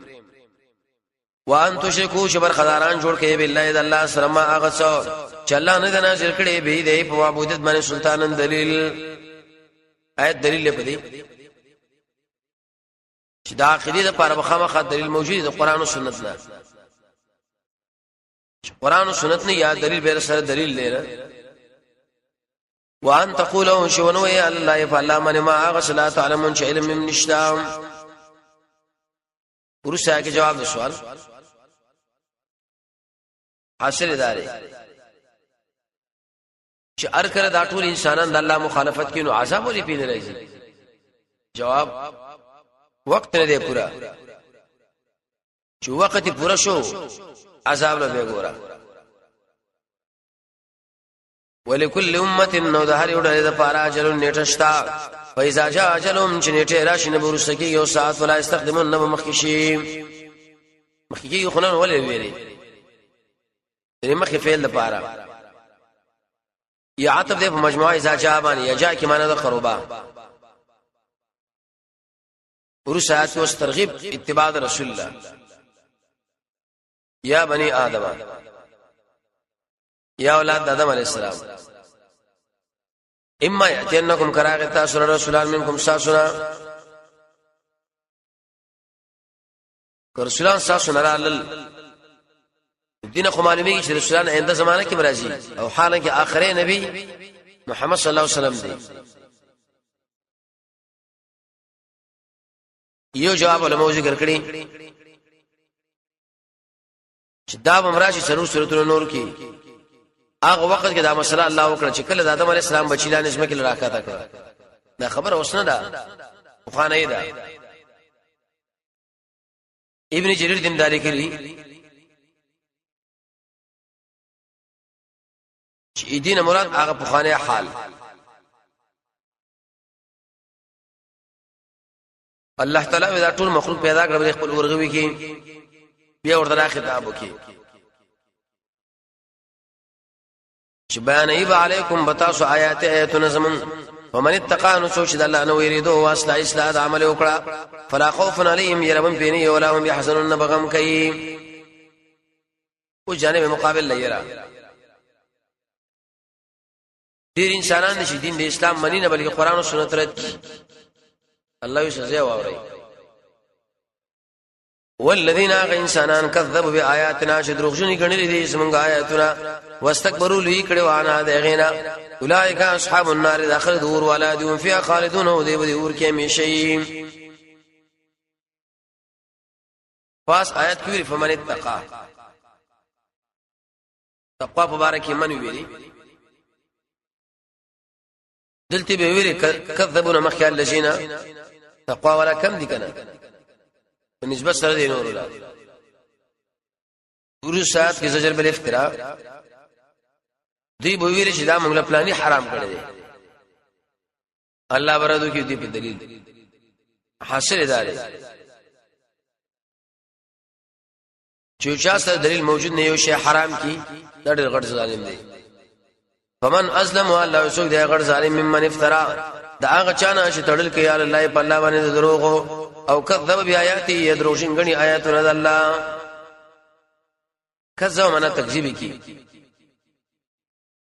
وان تشرکو شبر خداران جوړ کړي بالله د الله سره ما هغه څه چې الله نه نازل کړي به دی په معبودیت باندې سلطانن دلیل. آیت دلیل په دی چې دا عقیده د پاره مخامخ دلیل موجود دی قرآن او سنت نه. قرآن او سنت نه یا دلیل به سره دلیل دی. وان تقولوا شونو یا الله فلا من ما هغه لا تعلمون چې علم نشته. ورسره کې جواب د سوال حاصل داري چې ار کړه دا ټول انسانان د الله مخالفت کوي نو عذاب ولې پین راځي؟ جواب، وخت نه دی پورا، چې وخت پورا شو عذاب له به ګورا. ولکل امه نو د هر یو ډلې د پاره اجل نیټه شتا. فاذا جاء اجلهم چې نیټه راشي نو ورسته کې یو ساعت ولا استخدمون نو مخکې شي. مخکې کېږي خو نن ولې ویلې یعنی مخکې فعل د پاره یا عطف دی په مجموعه اذا جاء باندې، یا جاء کې معنی د قربا. ورسته آیات اوس ترغیب اتباع رسول الله. یا بنی آدم، یا اولاد آدم علی السلام، اما یاتینکم کراغ تاسو رسولان منکم ساسنا رسولان ساسو نه رالل. دین خو معلومیږي چې رسولان آینده زمانه کې مرাজি او حالانکه آخري نبی محمد صلی الله علیه وسلم دی. یو جواب علماء ذکر کړی چې دا به راشي څلور سورتونو نور کې. هغه وخت کې دا مسله الله وکړه چې کله د آدم علی السلام بچی لاندې ځمکې راکاته کړ. دا خبره اوس نه ده، پخوانۍ ده. ابن جرير دین داری کړي چې دین مراد هغه پخوانی حال. الله تعالی دا ټول مخلوق پیدا کړ خپل ورغوي کې بیا ورته خطاب وکي چې بیان ای علیکم بتاسو آیات ایتونه زمون ومن اتقى نو سوچ د الله نو یریدو واصله اصلاح د عمل وکړه فلا خوف علیهم يربم پینی ولا هم يحزنون بغم کوي او جانب مقابل لایرا ډیر انسانان چې دین د اسلام منی نه بلکې قران او سنت رد کی الله یې سزا واوري والذین هغه انسانان کذبوا بیااتنا چې دروغجنې ګڼلې دي زمونږ آیاتونه واستكبروا لوی کړي وانا د غینا اولئک اصحاب النار داخل دور والا دي هم فيها خالدون او دی به اور کې همیشه پاس آیات کې فمن اتقا تقوا په باره کې من ویلي دلته به ویلي کذبون مخکې الذين تقوا ولا کم دي کنه په نسبت سره دی نور لا ورو سات کې زجر بل افترا دی به ویلي چې دا موږ له پلاني حرام کړی دی الله برادو کې دی په دلیل حاصل دار چې چا سره دلیل موجود نه یو شی حرام کی دا ډېر غټ ظالم دی. فمن ازلم الله یسوک دی غټ ظالم ممن افترا دا هغه چانه چې تړل کوي الله په الله باندې دروغ او کذب بیااتی یدروشن غنی آیاتونه د الله کذب معنا تکذیب کی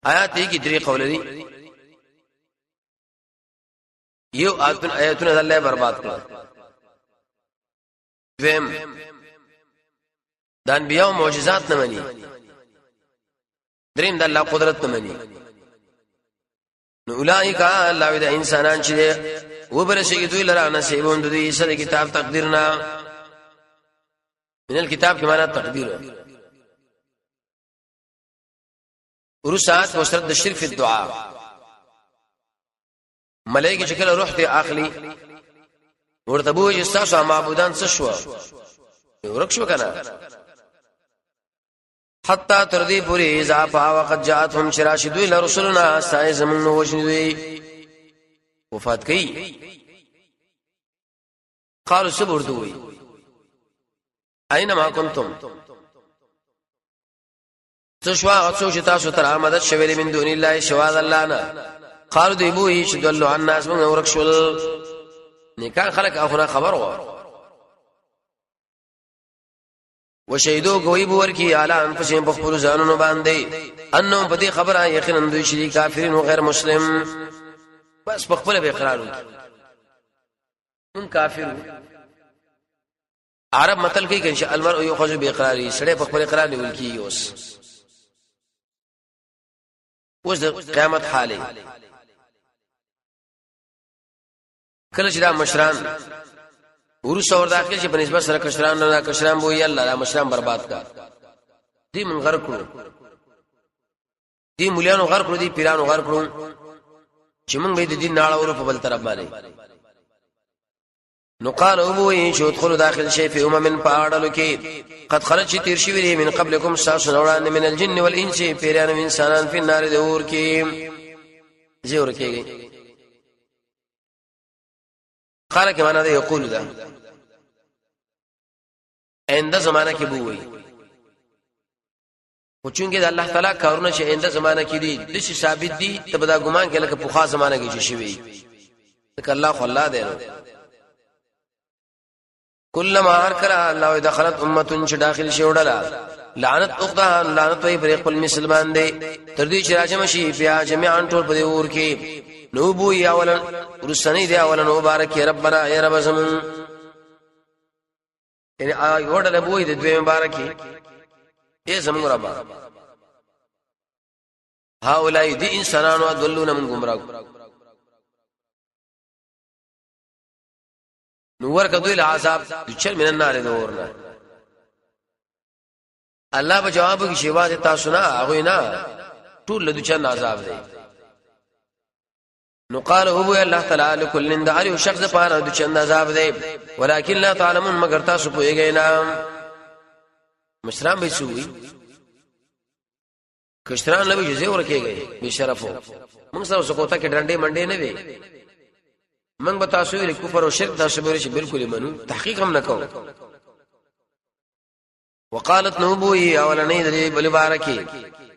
آیات یې کی درې قول دي. یو آیاتونه د الله برباد کړ. دویم د انبیاء معجزات نه مني. دریم د الله قدرت نه مني. نو اولایک الله د انسانان چې وبرسیږي دوی لره نصیبون د دوی سره کتاب تقدیر نه من الكتاب کې معنا تقدیر ورسات وسرت د شرک فی الدعاء ملائکه چې کله روح ته اخلي ورته بوې چې تاسو معبودان څه شو ورک شو کنه حتا تر دې پورې اذا په وخت جاءتهم شراشدو الى رسلنا سای زمون وجنوي وفات کړي قالوا صبر دوی اينما كنتم څه شو هغه څوک چې تاسو تر آمدت شوی من دون الله سوا د الله نه قالو دی بوئی چې دلو عن الناس موږ ورک شول نیکان خلک اخره خبر و وشهدو کوي باور کی اعلی انفسهم په خپل ځانونو باندې انهم په دې خبره یقینا دوی چې کافرین او غیر مسلم بس په خپل به اقرار وکړي من کافر. عرب متل کوي چې المرء یؤخذ باقراره سړی په خپل اقرار نیول کیږي. اوس د قیامت حاله کله چې دا مشران ورسره ور داخل شي په نسبت سره کشران نه کشران بو یلا دا مشران برباد کړ دې من غر کړو دې مليانو غر کړو دې پیرانو غر کړو چې موږ به د دین ناړه ورو په بل طرف باندې. نو قال او وی چې ادخلوا داخل شي په امم پاړلو کې قد خلت چې تیر شوی دی من قبلکم تاسو وړاندې من الجن والانس پیران او انسانان په نار د اور کې زیور کېږي. قال کې معنا ده یقول ده اینده زمانہ کې بو وی خو چونګې د الله تعالی کارونه چې اینده زمانہ کې دي د شي ثابت دي ته به دا ګمان کې لکه پوخا زمانہ کې چې شوی ځکه الله خو الله دی. نو کلمہ هر کله الله دخلت امه چې داخل شي وړلا لعنت اختها لعنت وي پر خپل مسلمان دی تر دې چې راځم شي بیا جميعا ټول په دې اور کې نو بو یا ولن ورسنی دی اولن مبارک ربنا یا رب زمون یعنی یو ډله بوې د دوی مبارکي یې زموږ رب هؤلاء دي انسانانو ادلون من گمراه نو ورکه دوی له عذاب د چل من النار د ورنه. الله به جواب کې شیوا تاسو نه هغه نه ټول له چل عذاب دی. نو قال هو الله تعالی لكل د هر شخص لپاره د چند عذاب دی ولکن لا تعلمون مگر تاسو پوهیږئ نه. مشران به سوی کشران لوي جزې ورکیږي بے شرفو. موږ سره سکوته کې ډنډې منډې نه وي. موږ به تاسو ویل کفر او شرک تاسو به چې بالکل منو تحقیق هم نکو. وقالت نوبوی اولنې درې بل بارکی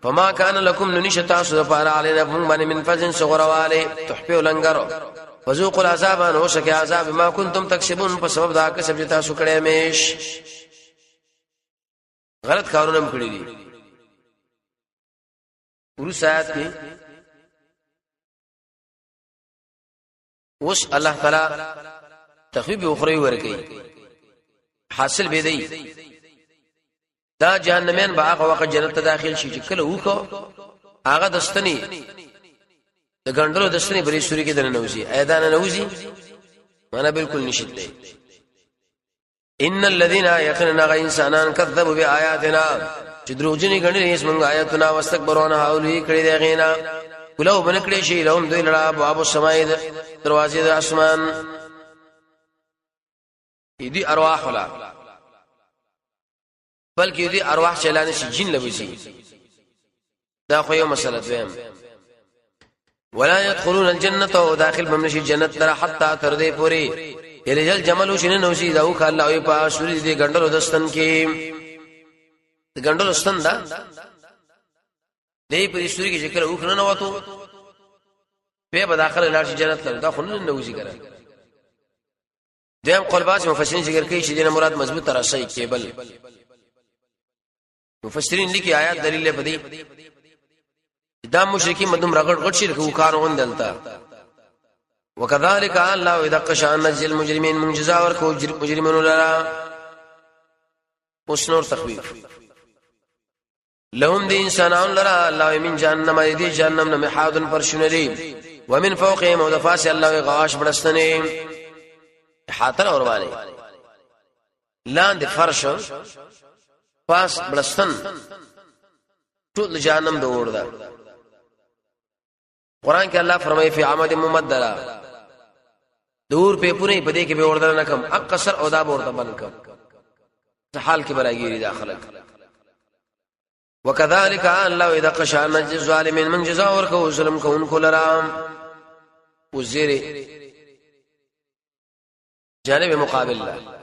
فما كان لكم ننشتا سو فار علينا فهم باندې من فزن صغرواله تحفه لنګرو فذوقوا العذاب نو شک عذاب ما كنتم تکسبون په سبب دا کسب چې تاسو کړی میش غلط کارونه هم کړی دي. ورسره آیات کې اوس الله تعالی تخویب اخروی ورکړي، حاصل به دی دا جهنميان به هغه وخت جنت ته داخل شي چې کله وکړو هغه دستنی د ګندلو دستنی بری سوري کې دنه نوځي، ايدان نوځي معنا بالکل نشیت دی. ان الذين يقينا غ انسانان كذبوا بآياتنا چې دروغجنې ګڼلې موږ آیاتنا واستكبرون حولي کړي دی غینا کلو بنکړي شي لهم دوی لړا ابواب السماء دروازې د اسمان دي ارواح ولا بلکې دي ارواح چلان شي جن لوي. دا خو یو مسله. دویم، ولا يدخلون الجنه او داخل بمنشي جنت تر حتا تر دې پوری یلجل جمل شنه نوسی دا وخ الله او په سوري دې ګندلو دستن کې د ګندلو ستن دا دې په سوري کې ذکر وخ نه وته په به داخله لاړ شي جنت ته، دا خو نه نوځي کنه. دیم قول باز مفسرین ذکر کوي چې دینه مراد مضبوط رسۍ کیبل. مفسرین لیکي آیات دلیل په دې دا مشرکین مدوم رغړ غټ شي خو کار غوندلتا. وکذالک الله اذا قشان نجل المجرمين من جزاء ورکو مجرمون لرا. اوس نور تخویف لهم دي انسانان لرا الله من جهنم دي جهنم نه محاد فرشونه دي، ومن فوقهم او د فاس الله غواش بڑستنه حاطر اور والے لاندې فرش پاس بلستن ټول جهنم د اور ده. قران کې الله فرمایي فی عمد ممدره دور په پوره په دې کې به وردن نه کم اقصر او دا ورته بند کم حال کې براګيري داخله. وکذالک الله اذا قشا نجز الظالمین من جزاء ورکو ظلم کوونکو لرام وزیر جانب مقابل الله.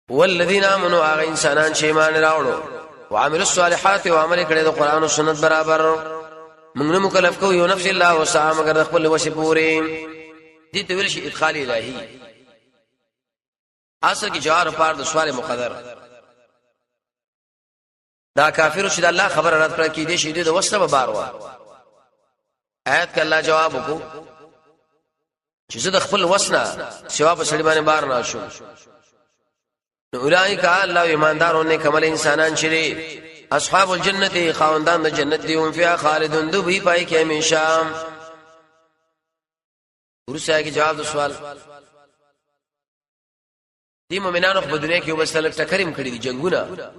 والذین آمنوا هغه انسانان چې ایمان راوړو وعملوا الصالحات او عمل کړي د قران او سنت برابر، موږ نه مکلف کو یو نفس الله وسع مگر خپل وسه پوری. دې ته ویل شي ادخال الهی. اصل کې جوار پار د سوال مقدر دا کافر چې د الله خبره رد کړه کې دې شي د وسره به بار وا. آیات کې الله جواب وکړو چې زه د خپل وسنه سوا په سړي باندې بار نه شوم. نو اولایک الله ایماندارو نه کمل انسانان چری اصحاب الجنه خاوندان د جنت دی، هم فیها خالدون دوی پای کې همیشه. ورسره کې جواب د سوال دی مؤمنانو په دنیا کې وبسل ټکریم کړی دي جنگونه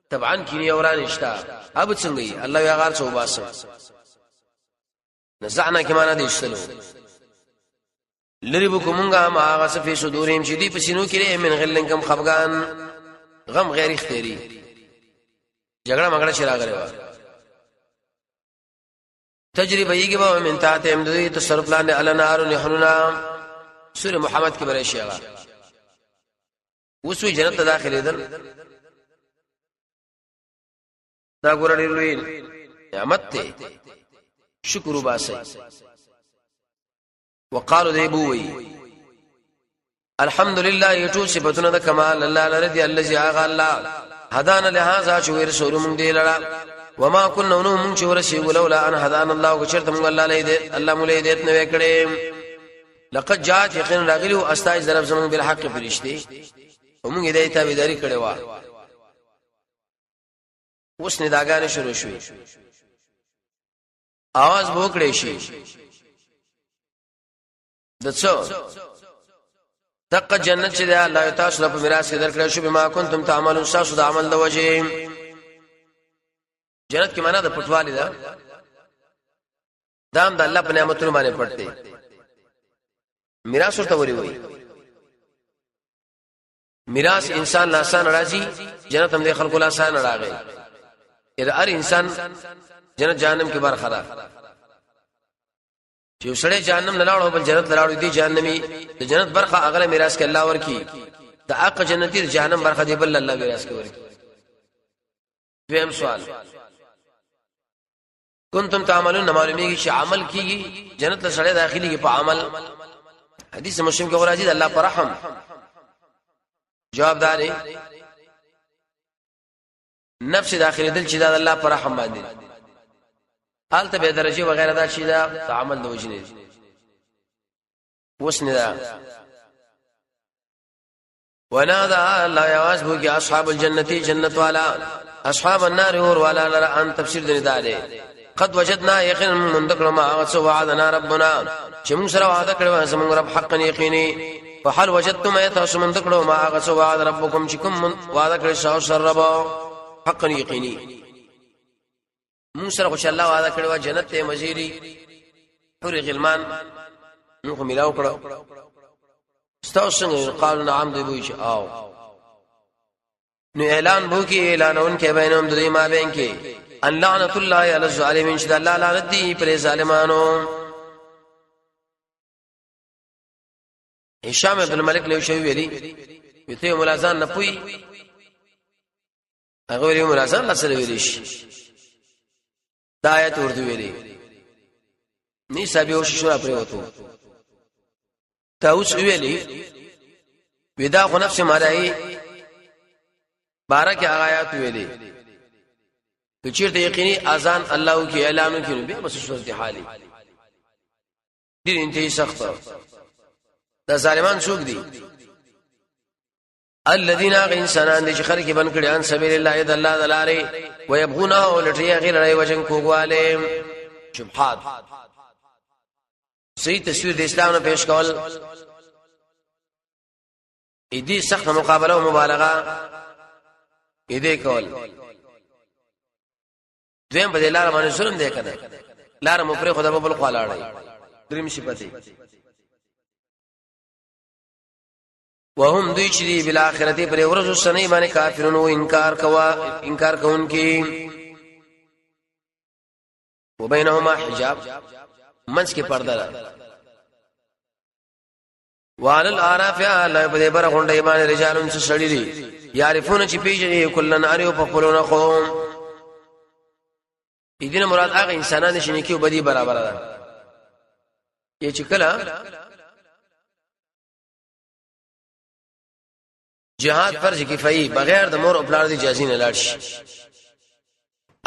طبعا کینی اوران اشتا اب څنګه الله یا غار څو باسم نزعنا کې معنا دي اشتلو لری بو کومګه ما هغه صفه صدورهم چې دی په سینو کې من غلن کم خفغان غم غیر اختیاري جګړه مګړه چې راغلی و تجربه یې به من تحت هم دوی تصرف لاندې النار نحننا. سوره محمد کې برای شي هغه اوس وی جنت ته داخلي دل. دا ګور ډېر لوی نعمت ته شکر وباسي. وقالو دی بووي الحمدلله ټول صفاتونه د کمال الله لره دی، الذي اغه الله هدانا لهذا چې ورسول مونږ دی لړا، وما كنا نو مونږ چې ورسېږو لولا ان هدانا الله کو چرته مونږ الله لې دې الله مونږ لې دې نه وکړي. لقد جاءت یقین راغلی او استای ضرب زمونږ بالحق فرشتي ومونږ دې تابعداري کړې و. اوس نداګانې شروع شوې، आवाज وکړې شي د څو دغه جنت چې دی الله تاسو له میراث کې درکړل شو بما کنتم تعملون تاسو د عمل د وجې. جنت کې معنا د پټوالي ده، دام د الله په نعمتونو باندې پټ دی، میراث ورته وری وي. میراث انسان لا آسان راځي، جنت هم د خلکو لا آسان راغی. اذا هر انسان جنت جهنم کې برخه ده. چې سړی جهنم نه لاړو بل جنت لاړو دی جهنمی د جنت برخه اغله میراث کې الله ورکی د اق جنتی د جهنم برخه دی بل الله میراث کې ورکی. دویم سوال، کنتم تعملون، معلومیږي چې عمل کیږي، جنت له سړی داخليږي په عمل. حدیث مسلم کې راځي د الله پر رحم. جواب داري نفس داخلي دل چې دا الله پر رحم باندې حالت به درجه وغیرہ دا چې دا عمل د وجنه وسنه دا. ونادى الله یواز بو کی اصحاب الجنه جنت والا اصحاب النار اور والا لرا ان تفسیر دې داري قد وجدنا یقینا من ذکر ما غص وعدنا ربنا، چې موږ سره وعده کړو زموږ رب حقا یقیني. فهل وجدتم ایتاسو من ذکر ما غص وعد ربکم، چې کوم وعده کړو سره رب حقا یقیني. موږ سره خو الله وعده کړو جنت ته مزيري حور غلمان، موږ ملاو کړو ستاسو څنګه؟ قالوا نعم، دی وی چې آو. نو اعلان بو کی اعلانون کې بینهم، د دې ما بین کې، ان لعنت الله علی الظالمین، چې الله لعنت دی پر ظالمانو. هشام عبد الملک له شوی ویلی وته ملازان نه پوي، هغه ویلی ملازان لسره ویلی شي دا آیت ورته ویلی ني صاحب او شورا پرې وته تا اوس ویلی ودا خو نفس مالای بارک آیات ویلی که چیرته یقیني اذان الله کی اعلان کی، نو بیا بس صورت حالي ډیر انتهایی سخت. دا ظالمان څوک دي؟ الذين انسانان دي چې خلک بن کړي ان سبیل الله، د الله د لارې، ويبغونه او لټي غیر لري وجن کوواله، شبهات، صحیح تصویر د اسلام نه پیش کول، دې سخت مقابله او مبالغه دې کول. دویم په دې لار باندې ظلم دی کنه، لار مو پرې خدا په بل خوا لاړی. دریم صفته، وهم دوی چې دی بالاخرته پر ورځ سنې باندې کافرونو انکار کوا، انکار کوونکي. وبینهما حجاب، منځ کې پرده ده. وعلى الاعراف، الله په دې بر غونډې باندې رجالون څه سړي دي، يعرفون چې پیژني، کلن اریو په خپلونه قوم. دینه مراد هغه انسانان چې نیکی او بدی برابر ده. یې چې کله جهاد فرض کفایي بغیر د مور او پلار دی اجازه نه لاړ شي،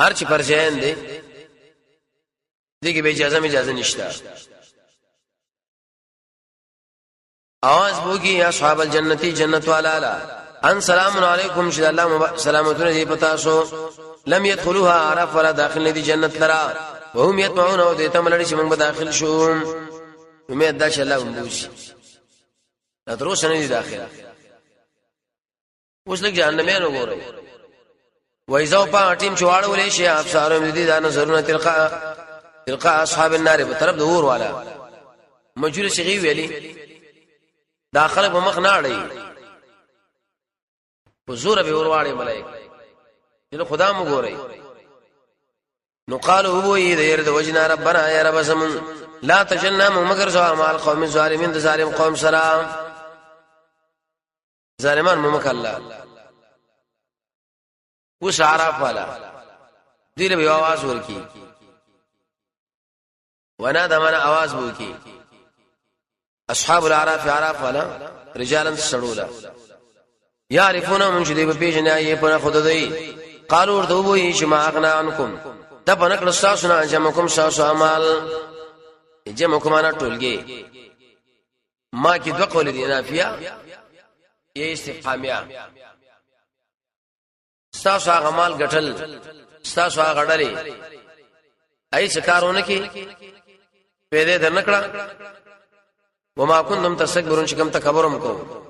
هر چې فرض عین دی، دغه به اجازه می اجازه نشته. اواز بوګي اصحاب الجنتی جنت والا لا ان سلام علیکم، چې الله سلامتونه دې پتا سو. لم يدخلوها عرف ولا داخل دي جنت لرا، وهم يطمعون او دې تم لړ چې موږ به داخل شو. امید دا چې الله ومبوسي، دا تر اوسه نه دي داخل. اوس لږ جهنميان وګورئ. وایزو په ټیم چې واړولې شي ابصارهم دي دا نظرونه، تلقا تلقا اصحاب النار، په طرف د اور والا. مجور صيغي ویلي دا خلک په مخ نه اړي، په زور به ورواړي ملائک چې خدا مو ګورئ. نو قالو هو یې د ير د وجنا ربنا، یا رب زمون، لا تجلنا مگر زوا مال قوم الظالمین، د ظالم قوم سره. ظالمان مو مکه الله. اوس عرف والا دې له आवाज ورکی، ونا د معنا आवाज وکی اصحاب الاعراف، اعراف والا، رجالا سړولا، يعرفون من شدی په پیژنې یې په خود دی. قالوا ورته وی چې ما اغنا عنکم، دا په نکړه تاسو نه، جمعکم تاسو اعمال، جمعکم انا ټولګي. ما کې دوه قول دي، نافیه یې استفهامیه. تاسو هغه مال ګټل، تاسو هغه ډلې ای څه کارونه کې پیدا درنکړه. وما کنتم تستكبرون، چې کوم تکبرم کو.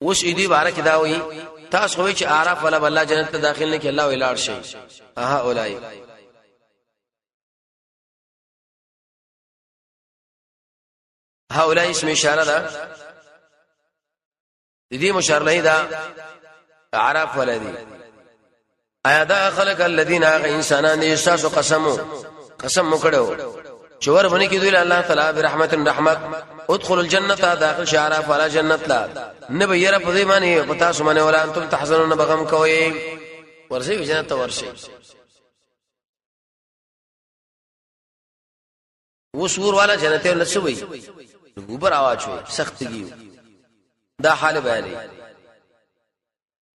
اوس دې باره کې دا وایي تاسو وایي چې اعراف ولا الله جنت ته داخل نه کې، الله ویلاړ شي. اها اولای هؤلاء اسم اشاره ده، د دې مشار له دا عرف ولدي. آیا دا خلق الذين انسانان دي تاسو قسمو قسم وکړو چې ور باندې کې دوی الله تعالی برحمت رحمت ادخل الجنه داخل شعرا فلا جنت لا نه به یره په دې باندې پتا سو باندې ولا انتم تحزنون بغم کوي ورسې جنت ته ورشي. اوس ور والا جنت له سوي ګوبر आवाज شوي سخت کیو دا حال بیانې.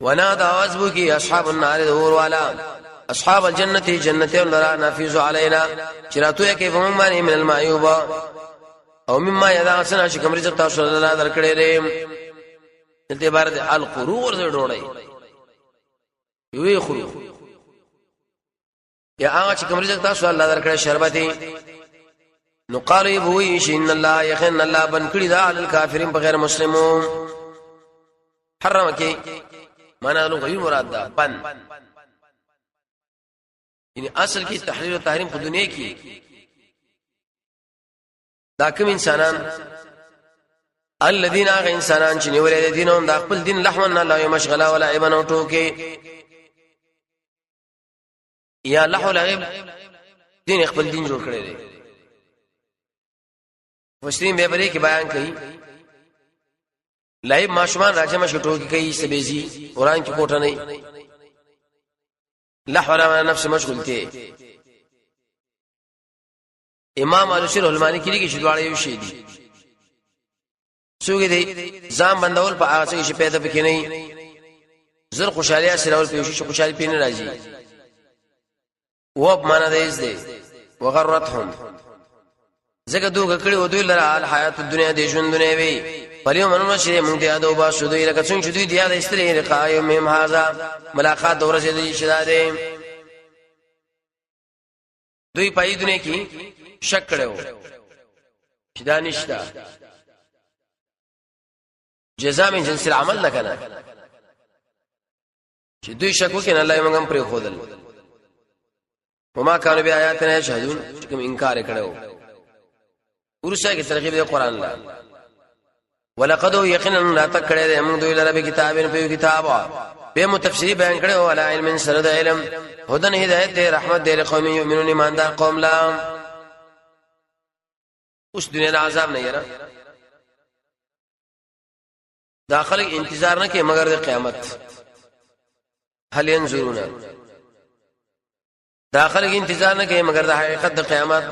ونادى आवाज وو کی اصحاب النار اور والا اصحاب الجنه جنت لرا نفیز علینا چراتو کې په مونږ باندې من الماء او مما یدا سنا چې کوم رزق تاسو الله درکړي لري. دلته عبارت القرو ورته ډوړی یوې خرو یا هغه چې کوم رزق تاسو الله درکړي شربتي. نو قالوا بوي شي ان الله يخن الله بن کړي دا علی الکافرین بغیر مسلمو. حرم کې معنا نو غوی مراد ده بن، یعنی اصل کې تحلیل او تحریم په دنیا کې دا کوم انسانان الذين هغه انسانان چې نیولې دي دینهم د خپل دین لحون نه لا مشغله ولا عیبن او ټوکې یا لحو لعب دین خپل دین جوړ کړی دی. مفسرین به پرې کې بیان کړي لعب ماشومان راځم شو ټوکی کوي سبيزي قران کې کوټه نه لحو ولا نفس مشغولته. امام علي شیر علماني کې لیکي چې دواړه یو شی دي. څوک دی ځان بندول په هغه څه چې پیدا پکې نه زر خوشحالي سره ول په شي خوشحالي پینې راځي وب معنا دی از دی وغرتهم زګه دوه کړي و دوی لره حال حیات دنیا دی ژوند دنیا وی پلیو منو چې مونږ ته یادو با شو دوی لکه څنګه چې دوی دی یاد استری لقاء یوم هذا ملاقات د ورځې دی چې دا دی دوی پای دنیا کې شک کړو چې دا نشته جزاء من جنس العمل نه کنه چې دوی شک وکړي الله یې موږ هم پرې خودل وما كانوا بآياتنا يجحدون چې کوم انکار کړو ورسره کې ترغیب دی قران لا. ولقد یقینا لا تکړه موږ دوی لره به کتابین په کتاب به متفسیر بیان کړو ولا علم سره د علم هدن هدایت دی رحمت دی قوم یؤمنون ایماندار قوم لا. اوس دنیا د عذاب نه یره دا خلک انتظار نه کوي مگر د قیامت. هل ينظرون دا خلک انتظار نه کوي مگر د حقیقت د قیامت.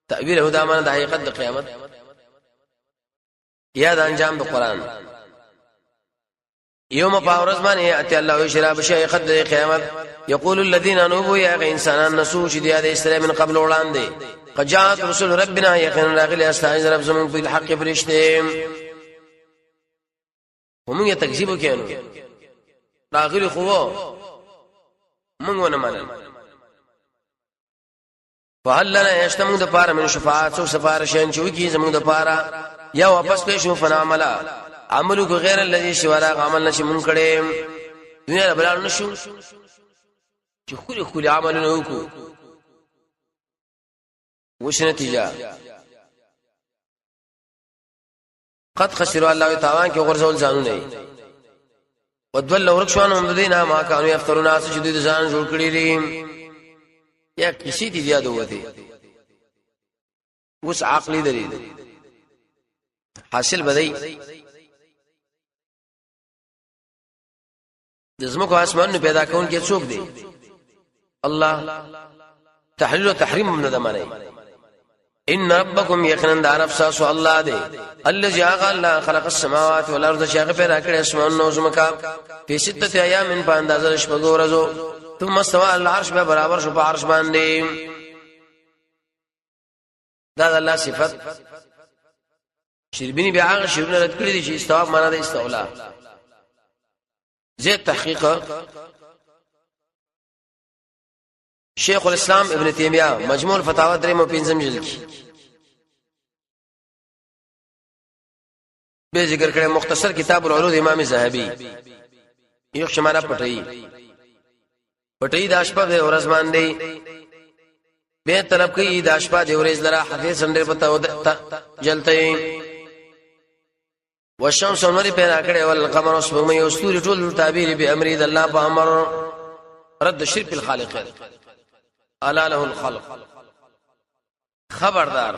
تأویل هدا مان د حقیقت د قیامت یا د انجام د قران. یوم پاورز باندې اتی الله شراب شي حقیقت د قیامت. یقول الذين نوبوا یا انسانان نسو چې د اسلام من قبل وړاندې قد جاءت رسل ربنا یقینا راغلی استعاذ رب زمون په الحق فرشته هم یې تکذیب وکړو راغلی خو مونږ ونه منل. فهل لنا یشتمو د پاره من شفاعت سو سفارشن چې وکي زموږ د پاره یا واپس پې شو فنعمل عملو کو غیر الذي شورا عمل نشي مونږ کړي دنیا بلال نشو چې خوري خوري عملونه وکړو وش نتیجه قد خسروا الله تعالی کې غرزول ځانونه ودول ورک شوان هم دینه ما کانو یفترون اس چې دوی ځان جوړ کړی دي یا کسی دي زیاد وته. اوس عقلی دلیل حاصل بدای د زمکو اسمانونو پیدا کون کې څوک دی؟ الله. تحلیل او تحریم هم نه ده معنی. ان ربکم یقینا د عرب ساسو الله دی الذي هغه الله خلق السماوات والارض چې هغه پیدا کړی اسمانونه او زمکا په سته ایام په اندازه شپږو ورځو ثم استوى العرش به برابر شو په عرش باندې. دا د الله صفت شربینی بیا هغه شرونه رد کړی دي چې استوا معنا د استولا زه تحقیق شیخ الاسلام ابن تیمیه مجموع الفتاوا درې مو پنځم جلد کې به ذکر کړي مختصر کتاب العروض امام زهبي یو شماره پټي پټي د شپه د ورځ باندې به طلب کوي د شپه د ورځ لره حدیث هم ډېر پته جلته والشمس نور پیدا کړي ول قمر سپوږمۍ او ستوري ټول تعبیر به امر د الله په امر. رد شرک الخالق الا له الخلق. خبردار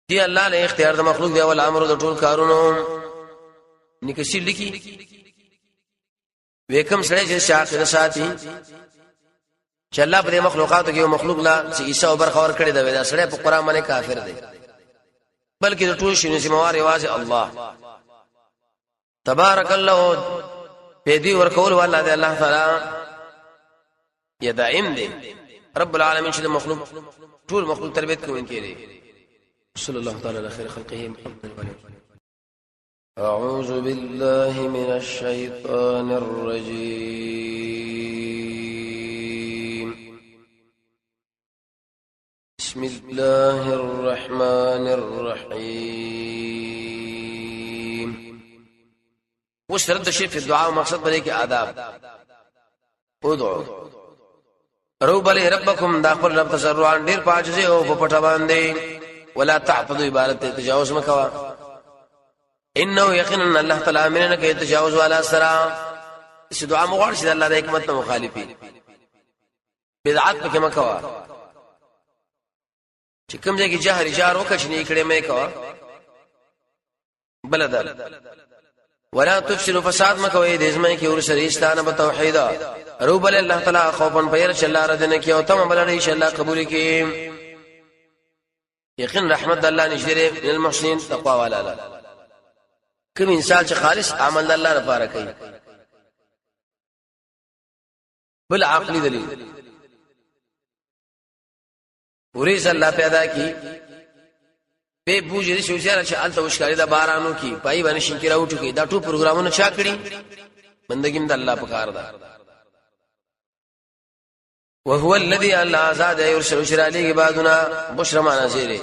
دی الله له اختیار د مخلوق دی او امر د ټول کارونو. نکسی لیکي وکم سره چې شاخ ساتي چې الله په مخلوقاتو کې یو مخلوق لا چې عیسی او برخه ور کړی دا سړی په قران باندې کافر دی، بلکې د ټول شي ذمہ وار یوازې الله تبارک الله په دې ورکول والله دی. الله تعالی یا دائم دی رب العالمین چې د مخلوق ټول مخلوق تربیت کوونکی دی. صلی الله تعالی علی خیر خلقه محمد وعلى. أعوذ بالله من الشيطان الرجيم. بسم الله الرحمن الرحيم. وشرد شيء في الدعاء مقصد بلې کې آداب. ادعو روبلی ربکم، دا خپل رب تضرعا ډیر پاجزه او په پټه باندې. ولا تعتدوا، عبارت تجاوز مکوا. انه یقینا الله تعالی من نه کوي تجاوز والا سرا. چې دعا مغوړ شي الله د حکمت نه مخالفي بدعت پکې مکوا، چې کوم ځای کې جهر جار وکړي چې نه کړي مې کوا. بل ده ولا تفسدوا، فساد مکوئ د ازمه کې ور سره استانه په توحید. روبل الله تعالی خوفن پیر چې الله رد نه کی او تم بل ان شاء الله قبول کی. یقین رحمت الله نږدې من المحسنین، تقوا والا لا کوم انسان چې خالص عمل د الله لپاره کوي. بل عقلی دلیل، ورېځ الله پیدا کی په بوج دې شو چې الته وشکاري د بارانو کی پای باندې شینکی راوټو کی، دا ټول پروګرامونه چا کړی؟ بندګیم د الله په کار ده. وهو الذي الله آزاد يرسل شرالي بعدنا بشرى معنا زیره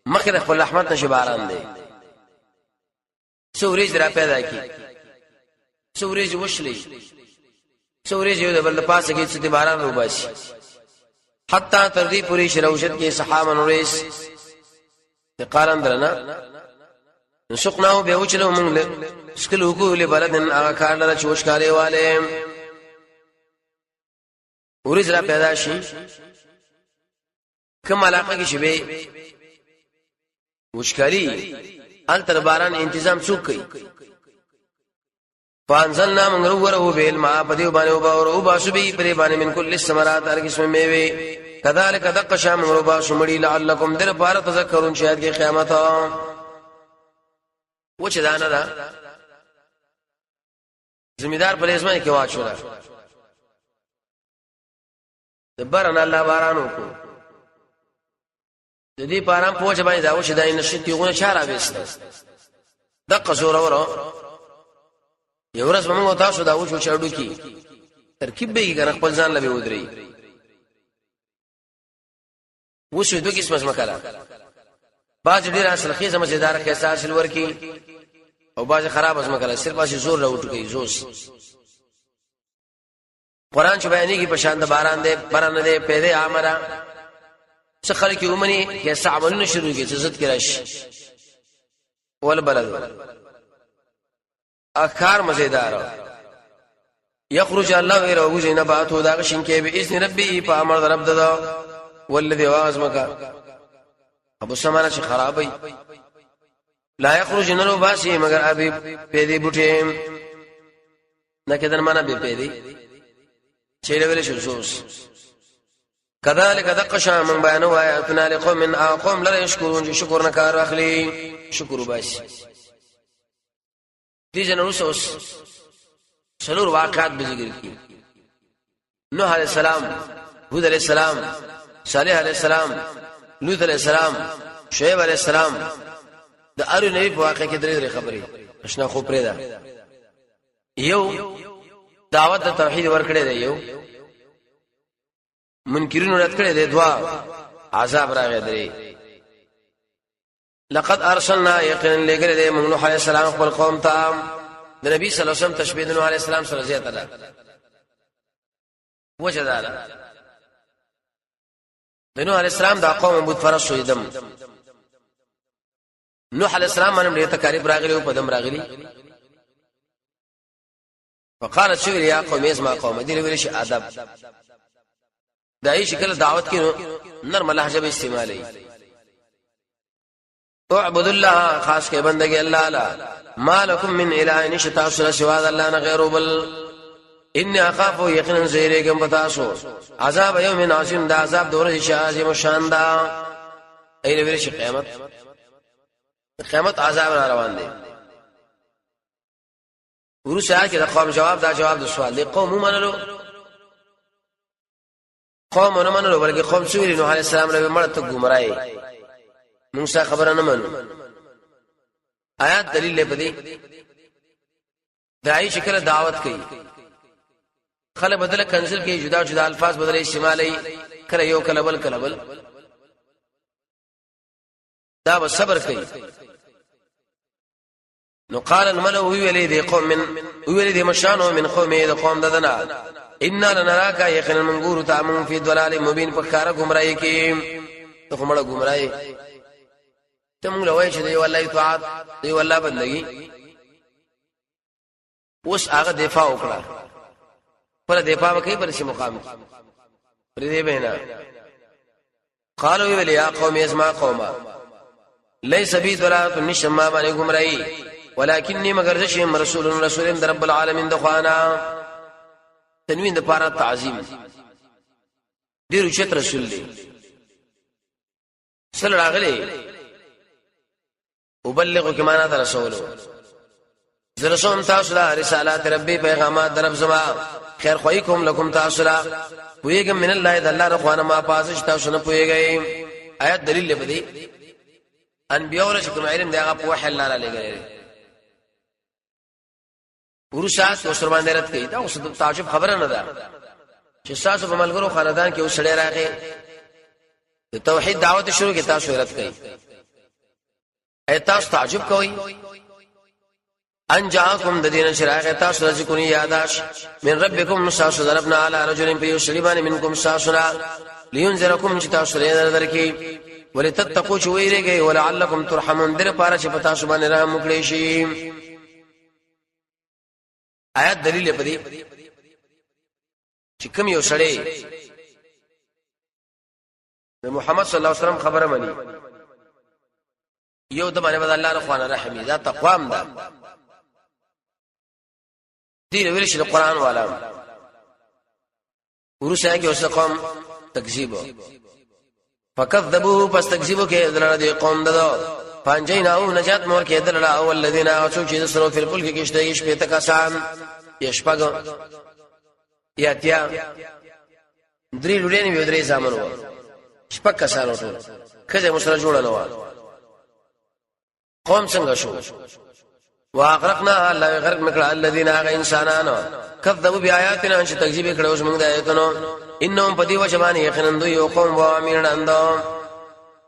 مخکې خپل رحمت نشي باران دی سورج را پیدا کی، سورج وشلی، سورج یو د بل پاسه کې چې باران وباسي، حتی تر دې پوری شروشت کې صحابه نوریس قالن درنا نسقناه به وچلو مونږ سکلو کو له بلدن هغه کار لره چې وشکاري والے. ورځ را پیدا شي کوم علاقه کې شوي وشکاري، ال تر باران انتظام څوک کوي؟ فانزلنا من ورو به الماء، په دې باندې وبا او باسو به پرې باندې من کل الثمرات، هر قسم میوه. کذالک دق شام ورو باسو مړي، لعلکم در پار تذکرون، شاید کې قیامت و چې دانه دا ذمہ دار په لازمه کې واچولا د باران الله باران وکړو. د دې پارام پوجا باندې دا وشه دای نشي تیغونه چا را وېست دغه زور ورو. یو ورځ موږ تاسو دا وشو چاړو کی ترکیب به یې خپل ځان لبه ودري. وشو دوه قسمه مکاله، باز ډیر اصل خیزه مزیدار کې حاصل ورکی او باز خراب از مکاله صرف اسی زور راوټ کوي زوس. قران چې بیانېږي په شان د باران دی، باران دی پیدا عامره څه خلک ومني کې څه عملونه شروع کړي چې عزت کې راشي. ول بلد اخر مزیدار یخرج الله غیر وجه نباتو، دا شین کې به اذن ربي، په امر رب ددا. والذي وازمک ابو سمانه چې خرابې لا یخرج نلو باسي مگر ابي پیدي بوټي نه کېدل معنا به پیدي چې ویل شو زوس. كذلك دق شان من بیان آیاتنا لقوم اقوم لا يشكرون، چې شکر نه کار اخلي، شکر وباسي. دې جن اوس څلور واقعات به ذکر کړي: نوح علیہ السلام، هود علیہ السلام، صالح علیہ السلام، لوط علیہ السلام، شعیب علیہ السلام. د ارو نبی په واقع کې درې درې خبرې اشنا خو پرې ده. یو دعوت د توحید ورکړی دی، یو منکرین رد کړی دی، دوا عذاب راغی. درې، لقد ارسلنا، یقینا لګره دی موږ نوح علیہ السلام خپل قوم ته. د نبی صلی الله علیه وسلم تشبیه د نوح علیہ السلام سره زیاته ده. وجه دا ده د نوح علیہ السلام دا قوم بت پرست شو. دم نوح علیہ السلام باندې ډېر تکالیف راغلي او په دم راغلي. فقالت شو یا قوم، ازما قوم دې ویل شي ادب. دای شکل دعوت کې نرم لهجه به استعمالي. اعبد الله، خاص کې بندګي الله لا. ما لكم من اله، نشتا سره سوا د الله نه غیر بل. ان اخاف، یقینا زیریګم پتاسو، عذاب یوم عظیم، د عذاب دور چې عظیم شان دا. ایله ویل شي قیامت، قیامت عذاب را روان دي. ورسره کې د قوم جواب، دا جواب د سوال دی. قوم منلو، قوم نه منلو، بلکې قوم سوري نوح عليه السلام له مړ ته گمراهي، موږ خبره نه منو. آیات دلیل له پدې دای شکل دعوت کوي، خلک بدل کنزل کې جدا جدا الفاظ بدل استعمالي، کله یو کله بل کله بل. دا به صبر کوي. نو قال الملأ، ویلې دی قوم من، ویلې دی مشانو، من قومه، د قوم ددنا، ان لنراک، یقینا من ګورو تا من، فی ضلال مبین، په کار گمراهی کې. ته خو مړه گمراهی ته، موږ لوي چې دی والله اطاعت دی والله بندگی. اوس هغه دفاع وکړه، پر دفاع وکړي پر شي مقام پر دې بهنا. قالوا ویل یا قوم، ازما قوما، ليس بي ضلالة، نشم ما باندې گمراهي، ولکني، مگر زشم، رسول، رسول در رب العالمین د خوانا. تنوین د پاره تعظیم، ډیر چت رسول دی. سل راغلی ابلغ کې معنا در رسولو، زرسوم تاسو لا رسالات ربي، پیغامات در رب زما، خیر خوای کوم لکم تاسو لا، پویګم من الله، د الله رخوانه، ما پاسش تاسو نه پویګی. آیات دلیل لپدی انبیاء ول چې کوم علم دی هغه په وحی الله را لګی. ورسات او سر باندې رد کړي. دا اوس د تعجب خبره نه ده چې تاسو په ملګرو خاندان کې وسړی راغی، د توحید دعوت شروع کې تاسو رد کړئ، اي تاسو تعجب کوئ؟ ان جاءکم، د دین شراغ تاسو د ذکرنی یاداش، من ربکم، تاسو دربنا، علی رجل، په یو سړي باندې، منکم، تاسو نه، لینذرکم، چې تاسو لري درکې، ولتتقوا، چې ویریږئ، ولعلکم ترحمون، در پاره چې په تاسو باندې رحم وکړي شي. آیات دلیل په دې چې کوم یو سړی د محمد صلی الله علیه وسلم خبره مني، یو د باندې الله رحمان رحمی، دا تقوام ده. دې ویل شي د قران والا. ورسره کې اوس قوم تکذیب، فکذبوه، پس تکذیب کې دلته دې قوم ددو، پنځینا او نجات مور کې دلته او الذين اسو چې سرو فل فل کې کشته کې شپې تکسان یشپګ یا تیا، درې لورې نه درې زامن وو، شپږ کسان ټول، خزه مسره جوړه نه و. قوم څنګه شو؟ واغرقنا، الله غرق مکړه، الذين، هغه انسانانو، کذبوا بیااتنا، چې تکذیب کړو زموږ د آیتونو. انهم، پدی وجبان یقینا دوی یو قوم و امیر اندو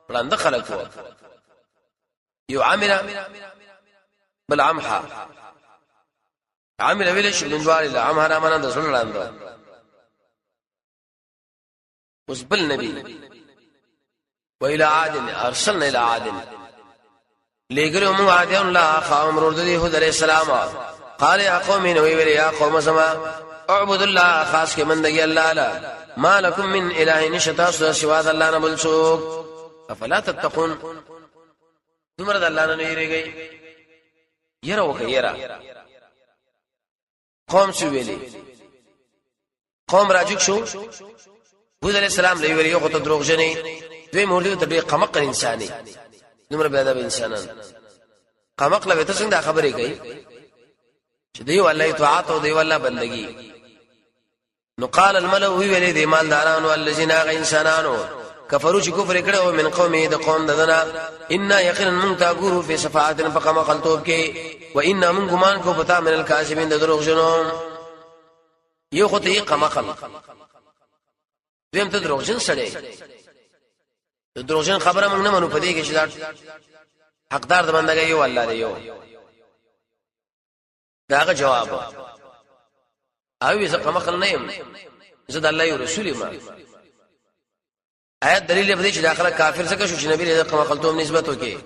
وړاند خلق وو. یو عامل بل عمحا، عامل ویل شي من لا عمحا را منه د زړه وړاند. اوس بل نبی، وإلى عاد، ارسلنا الى عاد، لګرو موږ عادیان لا خام ورور د هود علیہ السلام. قال يا قوم، نو ویل یا قوم زما، اعبد الله، خاص کې بندگی الله لا، ما لكم من اله، نشتا سوا د الله نه بل څوک، افلا تتقون، دومره د الله نه نه یریږي؟ یره وکي یره. قوم څه ویلي؟ قوم راجک شو هود علیہ السلام لوی ویل، یو خو ته دروغجنې، دوی مور ته ډېر قمقل انساني، دومره بیا د انسانان قمقله به ته څنګه خبرې کوي چې دی والله اطاعت او دی والله بندگی؟ نو قال الملأ، وی ویلې دی مالدارانو، الذين، غ انسانانو، کفرو، چې کفر کړو، من قومه، د قوم ددنا، ان، یقینا من تا ګورو، فی صفات، فقما خلطوب کې، و ان، من ګمان کو پتا، من الکاذبین، د دروغجنو. یو خو ته یې قمقل، دویم ته دروغجن سړی، د دروغجن خبره موږ نه منو. په دې کې چې دا حقدار د بندګۍ یو الله دی یو. داغه جواب او زه قمقل نه یم، زه د الله یو رسول یم. آیات دلیل په دې چې داخله کافر څخه شو چې نبی له قمقلتوب نسبت وکي.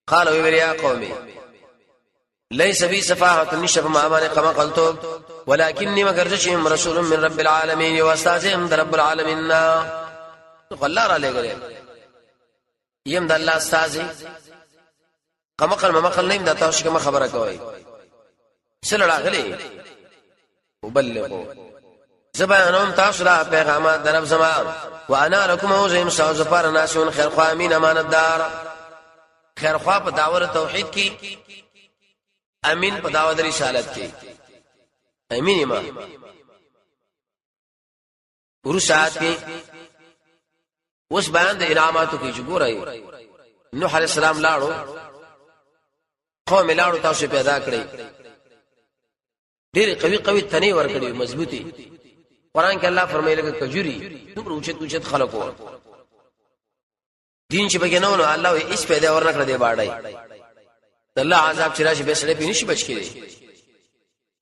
قال ویل یا قومي، ليس بي سفاهه، نشف ما باندې قمقلتوب، ولکنی مگر چې رسول من رب العالمین یو استاد هم رب العالمین نه الله را لګره یم د الله استاد قمقل ممقل نیم دا تاسو کوم خبره کوي سره راغلی وبلغو زبانهم تاسو را پیغامات درب زما وانا لكم اوزم ساز پر ناسون خیر خوا امین امانتدار خیر خوا په داور توحید کې امین په داور رسالت کې امین ما ورسات کې اوس بیان د انعاماتو کې چې ګورئ نوح علی السلام لاړو قوم لاړو تاسو پیدا کړی ډېر قوي قوي تنې ور کړی مضبوطی قران کې الله فرمایلی کې کجوري دومره اوچت اوچت خلک وو دین چې بګی نه نو الله یې هیڅ پیدا ورنکړه دی باړی د الله عذاب چې راشي به سړی پې نشي بچ کېږي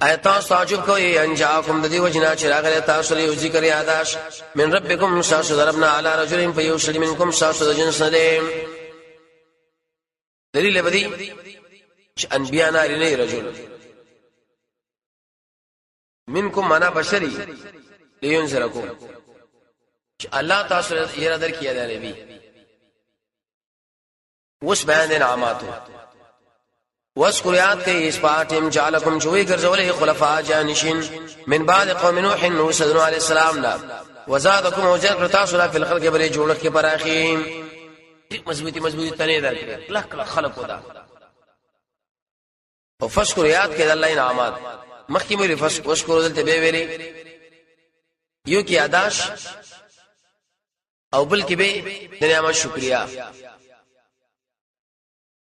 آیا تاسو تعجب کوئ ان جاءکم د دې وجنا چې راغلی تاسو له ذکر یاداش من ربکم تاسو ضربنا علی رجل فیوسل منکم تاسو د جنس نه دی دلیل بدی چې انبیا ناری نه رجل منکم معنا بشری لینذرکم چې الله تاسو یې را درکې یاد نبی اوس بیان انعاماتو واذکر یاد کئ اس پاټم جعلکم چوي ګرځولې خلفاء جانشین من بعد قوم نوح نو صلی علیه السلام نا وزادکم او جن تاسو لا فی الخلق بلې جوړخ کې پراخي مضبوطی مضبوطی تنه درکړي کله کله خلق ودا او فشکر یاد کړئ الله انعامات مخکې مې فشکر وشکر دلته به ویلي یو کې یاداش او بل کې به د نعمت شکریا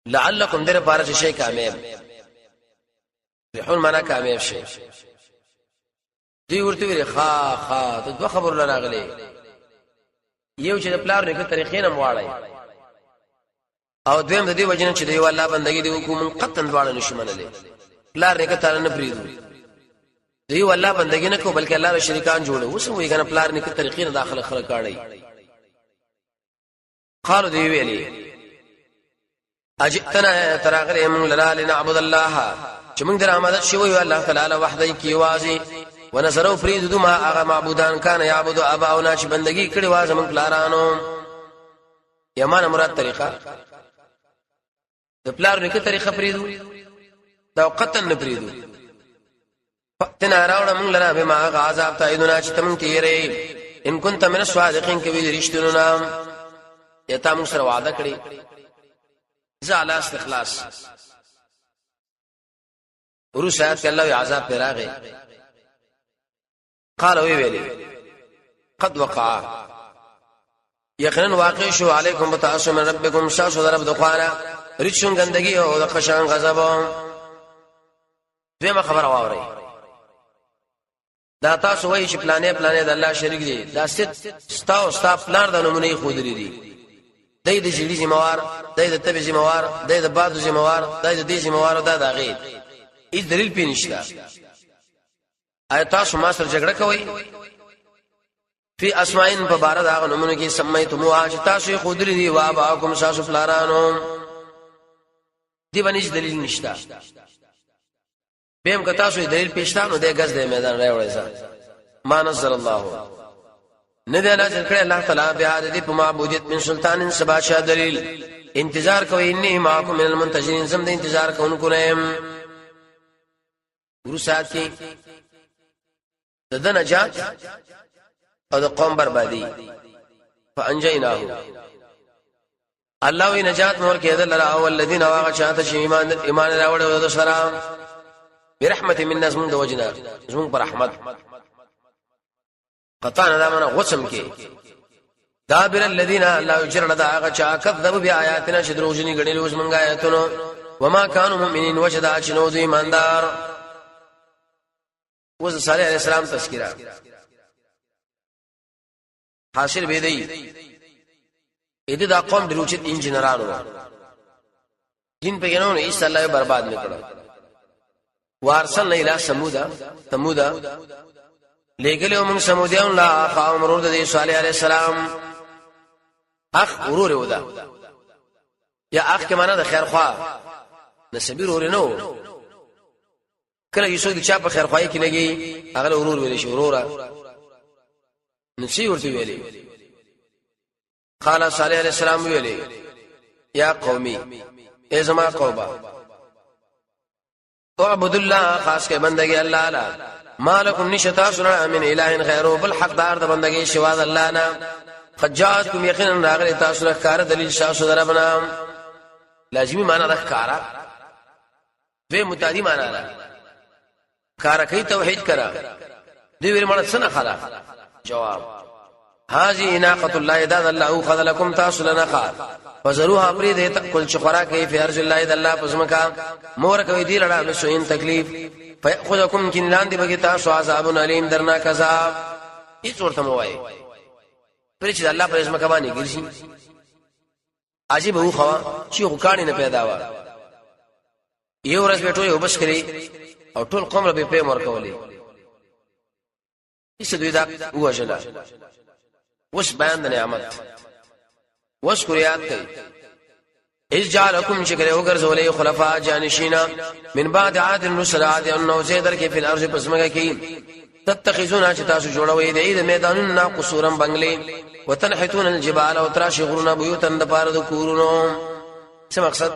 لعلکم در پاره چې شي کامیاب رحون معنا کامیاب شي دوی ورته ویل خا خا ته دوه خبرونه راغلي یو چې د پلار نیکه طریقې نه مواړی او دویم د دې وجنه چې دی الله بندگی دی وکړو من قطن دواړه نشو منلې پلار نیکه تعالی نه پریدو دی الله بندگی نه کو بلکې الله له شریکان جوړو اوس وی کنه پلار نیکه طریقې نه داخله خلک کاړی قالو دی ویلي اجئتنا تراغره من لنا لنعبد الله چې موږ درآمد شوی یو الله تعالی وحده کی وازي ونظرو فرید ما هغه معبودان کان یعبد اباؤنا چې بندگی کړي وازه موږ پلارانو یمان مراد طریقه د پلار نیکه طریقه پریدو دا قطن نه پریدو تنا راوړه مونږ لره به ما هغه عذاب تایدونه چې تم تیرې ان كنت من الصادقین کوي رښتینو نام یا تا مونږ سره وعده کړی زه علی استخلاص ورسره آیات کې الله عذاب پر راغی قال وی ویلی قد وقع یقینا واقع شو علیکم بتاسو من ربکم شاسو درب دخوانا رچون گندگی او د قشان غضب دیمه خبره واوري دا تاسو وایي چې پلانې پلانې د الله شریک دی دا ست ستا او ستا پلار د نمونه خو درې دي دای د جیړي ذمہوار دای د تبي ذمہوار دای د باد ذمہوار دای د دې ذمہوار دا د غي هیڅ دلیل پې نشته آیا تاسو ما سره جګړه کوئ فی اسماء په بار دا نمونه کې سمیتموها چې تاسو خو درې دی وا با کوم تاسو پلارانو دی باندې دلیل نشته بهم که تاسو دلیل پېښتانو د غز د میدان راوړی ځه ما نزل الله نه دی نازل کړی الله تعالی بیا د دې په معبودیت من سلطان سبا شاه دلیل انتظار کوي انی ماکم من المنتظرین زم د انتظار کوونکو نه يم ورسات کې د نجات او د قوم بربادي فانجیناه الله وی نجات مور کې دل را او الذين واغ چاته چې ایمان ایمان راوړ او د سره برحمت من نظم د وجنا زمون پر رحمت قطع نه دا غوسم کې دابر الذين لا يجرن دا هغه چا کذب بیااتنا چې دروغجنی غني اوس مونږه آیاتونو وما كانوا مؤمنين وجدا چې نو دوی ایماندار اوس صالح علیہ السلام تذکرہ حاصل به دی اې دا قوم ډېر اوچت انجنیرانو دین په ګنو نه ایس الله برباد نکړو وارسلنا الى ثمود ثمود لګلو موږ سمودیان لا قوم ورور د صالح علی السلام اخ ورور ودا یا اخ کې معنا د خیر خوا نسبی ورور نه کله یو څوک د چا په خیر خوای کې لګي، هغه ورور ویل شي. وروره نو څه ورته ویلې؟ قال صالح علیہ السلام ویلې، یا قومي، ای زما قومه، اعبد الله، خاص کې بندگی الله لا، مالکم نشتا سره من اله غیره، بل حقدار د بندگی سوا د الله نه. قد جاءتكم، یقینا راغلی تاسو له کار دلیل شاسو دربنا. لازمی معنا د کارا دوی متعدی معنا ده، کار کوي توحید کرا دی ویل مړه څنګه خلا. جواب: هذه ناقه الله، دا الله خذ لكم تاسو لنا خا، فزروها، پری دې تاکل، چې خوراک کوي، فی ارض الله، د الله پزمکا، مور کوي دی لړا بسوین تکلیف، فیاخذکم، کین لاندې بګی تاسو، عذاب الیم، درناک عذاب. هیڅ ورته مو وای پر چې الله پر ځمکه باندې ګرځي. عجیب وو خوا چې خو کانی نه پیدا و، یو ورځ به ټول یو بس کړي او ټول قوم به په مور کولې. هیڅ دوی دا وژله. وس بیان د نعمت وس یاد کړئ، اذ جعلکم، شکر وګرځولې، خلفا، جانشینا، من بعد عاد، نصر عاد انه زیدر کې، فی الارض، پسمګه کې، تتخذون، چې تاسو جوړوي د میدانونو نه، قصورا، بنگلې، وتنحتون الجبال، او تراشی غرونه، بیوتن، د پاره د کورونو. څه مقصد؟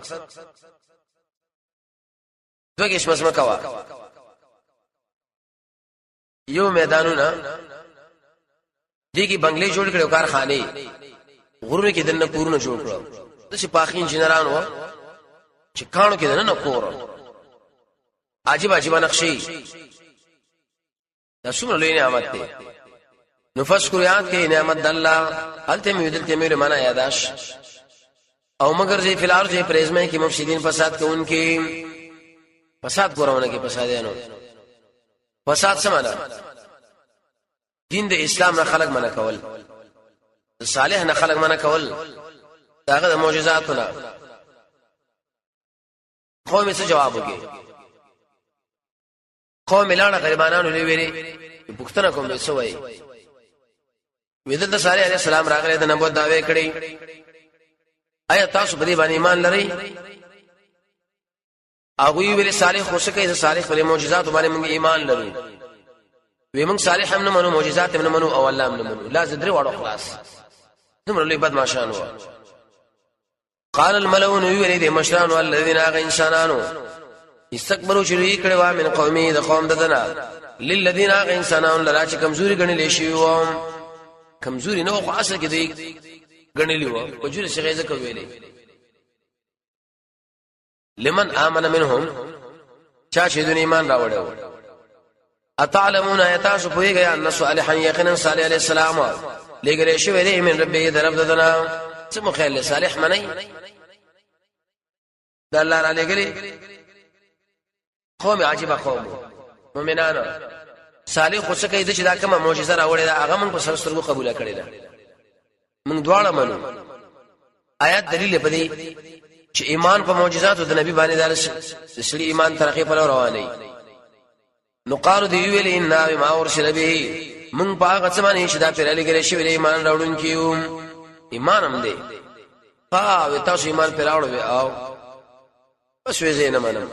دوه قسمه ځمکه وه. یو میدانونه دي کې بنگلې جوړ کړو، کارخانه، غرونه کې دنه کورونه جوړ کړو. د چې پاخي انجنیران و چې کانو کې دنه کور، عجیب عجیب نقشې. دا څومره لوی نعمت دی. نو فذکر، یاد کې نعمت د الله. هلته مې دلته مې معنا یاداش او مگر زی فی الارض، پرېزمه کې، مفسدين، فساد کوونکي. فساد ګورونه کې فسادانو. فساد څه معنا؟ دین د اسلام نه خلق منع کول، صالح نه خلق منع کول، داغه د معجزاتو نه. قوم څه جواب وکړي؟ قوم لاړه غریبانو لوي ویلي، پوښتنه کوم، څه وایي؟ ویدل د صالح علیه السلام راغله، د نبوت دعوی کړی. آیا تاسو په دې باندې ایمان لرئ؟ هغه ویل، صالح خو څه کوي؟ صالح په معجزات باندې موږ ایمان لرو. وی موږ صالح هم نه منو، معجزات هم نه منو، او الله هم نه منو. لا زدري واړو خلاص. دومره لوی بدمعشان وو. قال الملؤ، ویل دي مشران، الذين، هغه انسانانو، استكبروا، چې لوی کړي وا، من قومي، د قوم ددنه، للذین، هغه انسانانو لرا چې کمزوري ګڼل شي وو. کمزوري نه خو اصل کې دی ګڼلی وو، په جوړ شي غیزه کوي. لمن امن منهم، چا چې دون ایمان راوړو، اتعلمون، ایتاسو پوهیږئ، ان صالحا، یقینا صالح علیہ السلام لګرې شوی دی، من ربه، درب ددنا. څه مخیل صالح منی د الله را لګري؟ قوم عجیب قوم مؤمنانو. صالح خو څه کوي چې دا کومه معجزه راوړې ده، هغه موږ په سر سترګو قبول کړې ده، موږ دواړه منو. آیات دلیل په دې چې ایمان په معجزاتو د نبی باندې دار سړي ایمان ترقی په لور رواني. نو قالو، دی ویل، ان ما ورسل به، مونږ په هغه څه باندې چې دا پر علی ګره شوی ایمان راوړون کیو، ایمان هم دی. ها، تاسو ایمان پر راوړو او بس وې نه منم.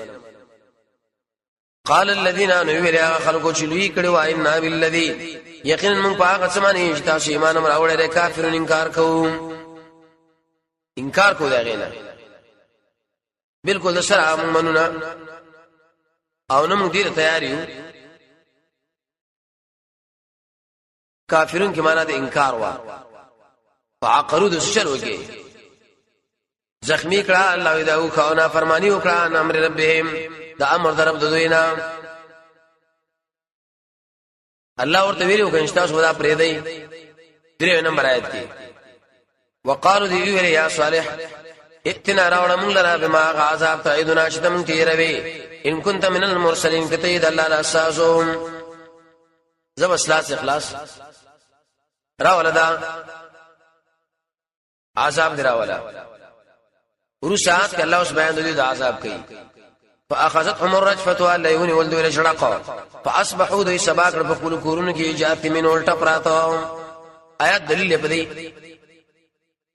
قال الذين، نو ویل هغه خلکو چې لوی کړي وای، ان بالذي، یقینا من په هغه څه باندې چې تاسو ایمان راوړل، کافرون، انکار کوو. انکار کو دا غینا بالکل د سره موږ منونه او نه موږ ډیر تیار یو. کافرون کې معنا د انکار وا. فعقرو، د چل وکي، زخمی کړه الله دا او خو نه فرمانی وکړه، امر ربهم، د امر درب د دوی نه. الله ورته ویلو کنه تاسو دا پرې دی. درې نمبر آیت کې وقالو، دی ویل، یا صالح، ائتنا، راوړه مونږ لرا، بما، عذاب، تعیدنا، چې تم تیروي، ان كنت من المرسلین، کته د الله الاساسو. زب اسلاس اخلاص راولا، دا عذاب دراولا. ورسات کې الله اوس بیان دی د عذاب کوي. فاخذتهم الرجفه، الله یونی ول دوی شړقه، فاصبحوا، دوی سبا کړ په خپل کورونو کې، جاثمین، الټا پراته. آیات دلیل په دې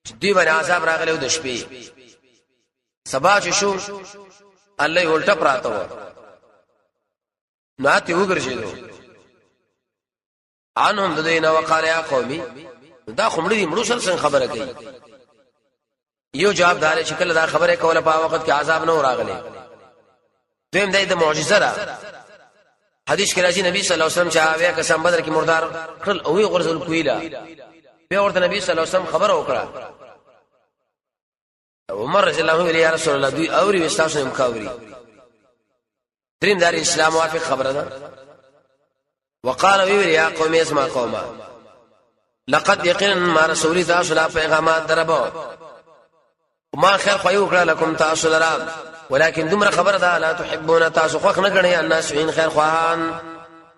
چې دوی باندې عذاب راغلی د شپې، سبا چې شو الله الټا پراته و. ناته وګرځیدو عنهم د دینه وقال یا قومي، دا خمړې دي، مړو سره څنګه خبره کوي؟ یو جواب دار چې کله دا خبره کوله په وخت کې عذاب نه راغلی. دویم د معجزه را حدیث کې راځي، نبی صلی الله علیه وسلم چې اویا کسان بدر کې مردار کړل او یې غرزل کویلا، بیا ورته نبی صلی الله علیه وسلم خبره وکړه. عمر رضی الله عنه ویل، یا رسول الله، دوی اوري وستاسو هم کاوري. دریم دار اسلام موافق خبره ده. وقال ویل، یا قوم، اسما قومه، لقد یقینا ما رسولي تاسو لا پیغامات دربو، ما خیر خو یو کړه لکم تاسو لرا، ولكن دومره خبره ده، لا تحبون تاسو خوښ نه غنئ الناس خیر خواهان،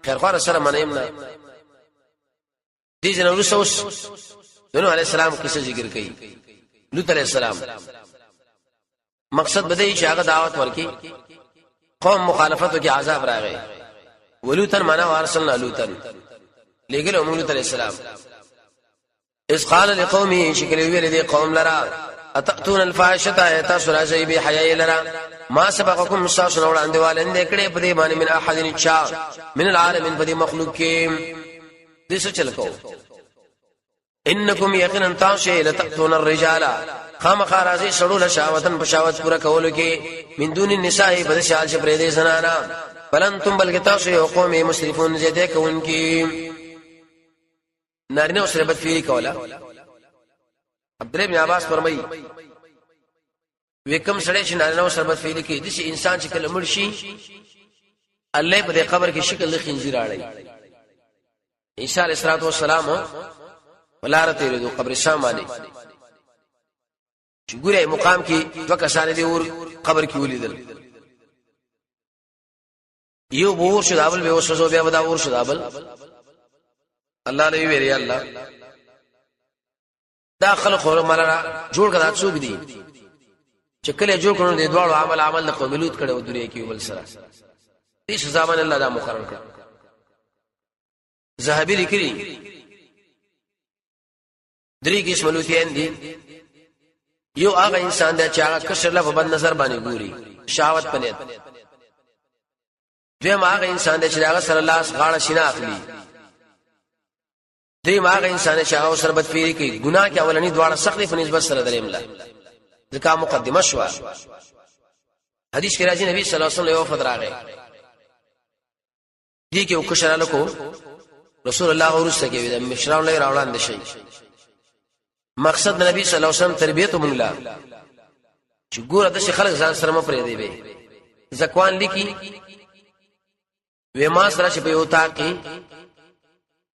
خیر خوار سره منیم نه دي. جن ورسره اوس د نوح علی السلام قصه ذکر کړي. لوط علی السلام مقصد بده چې هغه دعوت ورکي، قوم مخالفت کې عذاب راغی. ولوتن معنا وارسلنا لوتن، لګل موږ لوط علی السلام. اس قال لقومه، شکل ویل دي قوم لرا، اتاتون الفاحشه، تاسو راځي به حیا لرا، ما سبقکم، تاسو نو وړاندې والند کړي په دې باندې، من احد چا، من العالمین، په دې مخلوق کې دې څه چل کو؟ انکم یقینا تاسو لتاتون الرجال، خامخا راځي سړو له شاوتن په شاوت پورا کولو کې، من دون النساء، په شال چې پرې دې زنانا، بلنتم، بلکې تاسو یو قوم مسرفون، زیاده کوونکی، نارینه سره بدفعلی کوله. عبد الله بن عباس فرمایي، وکم سړی چې نارینه سره بدفعلی کوي، د انسان چې کله مړ شي، الله په دې قبر کې شکل د خنزیر راړي. عیسی علیه السلام ولاره تیرې قبرستان باندې چې ګوره مقام کې دوه کسان دي اور قبر کې ولیدل، یو بور شو دابل به وسوسو، بیا ودا اور شو دابل. الله لوی ویری، الله دا خلق خو مالا جوړ کړه، څوک دي چې کله جوړ کړو د دواړو عمل عمل د قوم لوط کړو دنیا کې بل سره، دې سزا باندې الله دا مقرر کړ. زهبی لیکلی، درې قسم لوتیان دي. یو هغه انسان دی چې هغه کشر له بد نظر باندې ګوري شهوت په نیت. دویم هغه انسان دی چې هغه سره لاس غاړه شینه اخلي. دریم هغه انسان چې هغه سره بدفعلی کوي. ګناه کې اولنی دواړه سخت په نسبت سره دریم لا، ځکه مقدمه شو. حدیث کې راځي، نبی صلی الله علیه وسلم یو فد راغی، دې کې وکشرانو کو رسول الله ورسته کې د مشران لري راوړاندې شي. مقصد نبی صلی الله علیه وسلم تربیت مونږ لا چې ګوره د خلک ځان سره م پرې دی به. زکوان لیکي، وې ما سره چې په یو تاق کې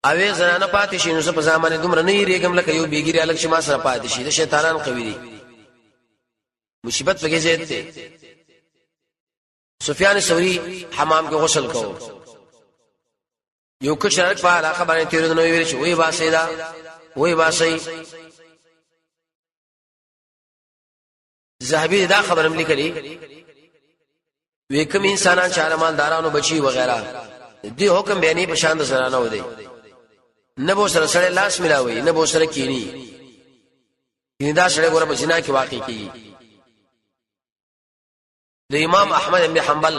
اوې زنانه پاتې شي، نو زه په زمانه دومره نه یریږم لکه یو بیګری الک چې ما سره پاتې شي. د شیطانان قوي دي، مصیبت پکې زیات دی. سفیان ثوری حمام کې غسل کوو، یو کشر په علاقه باندې تیر نو ویل چې وی باسي، دا وی باسي. زهبی دا خبرم لیکلی، وی کوم انسانان چې مال دارانو بچي وغیرہ دی، حکم بیانې په شان د زنانه و دی، نه بو سره سره لاس ملاوي، نه بو سره کینی. یعنی دا سره ګوره په زنا کې واقع کیږي. د امام احمد بن حنبل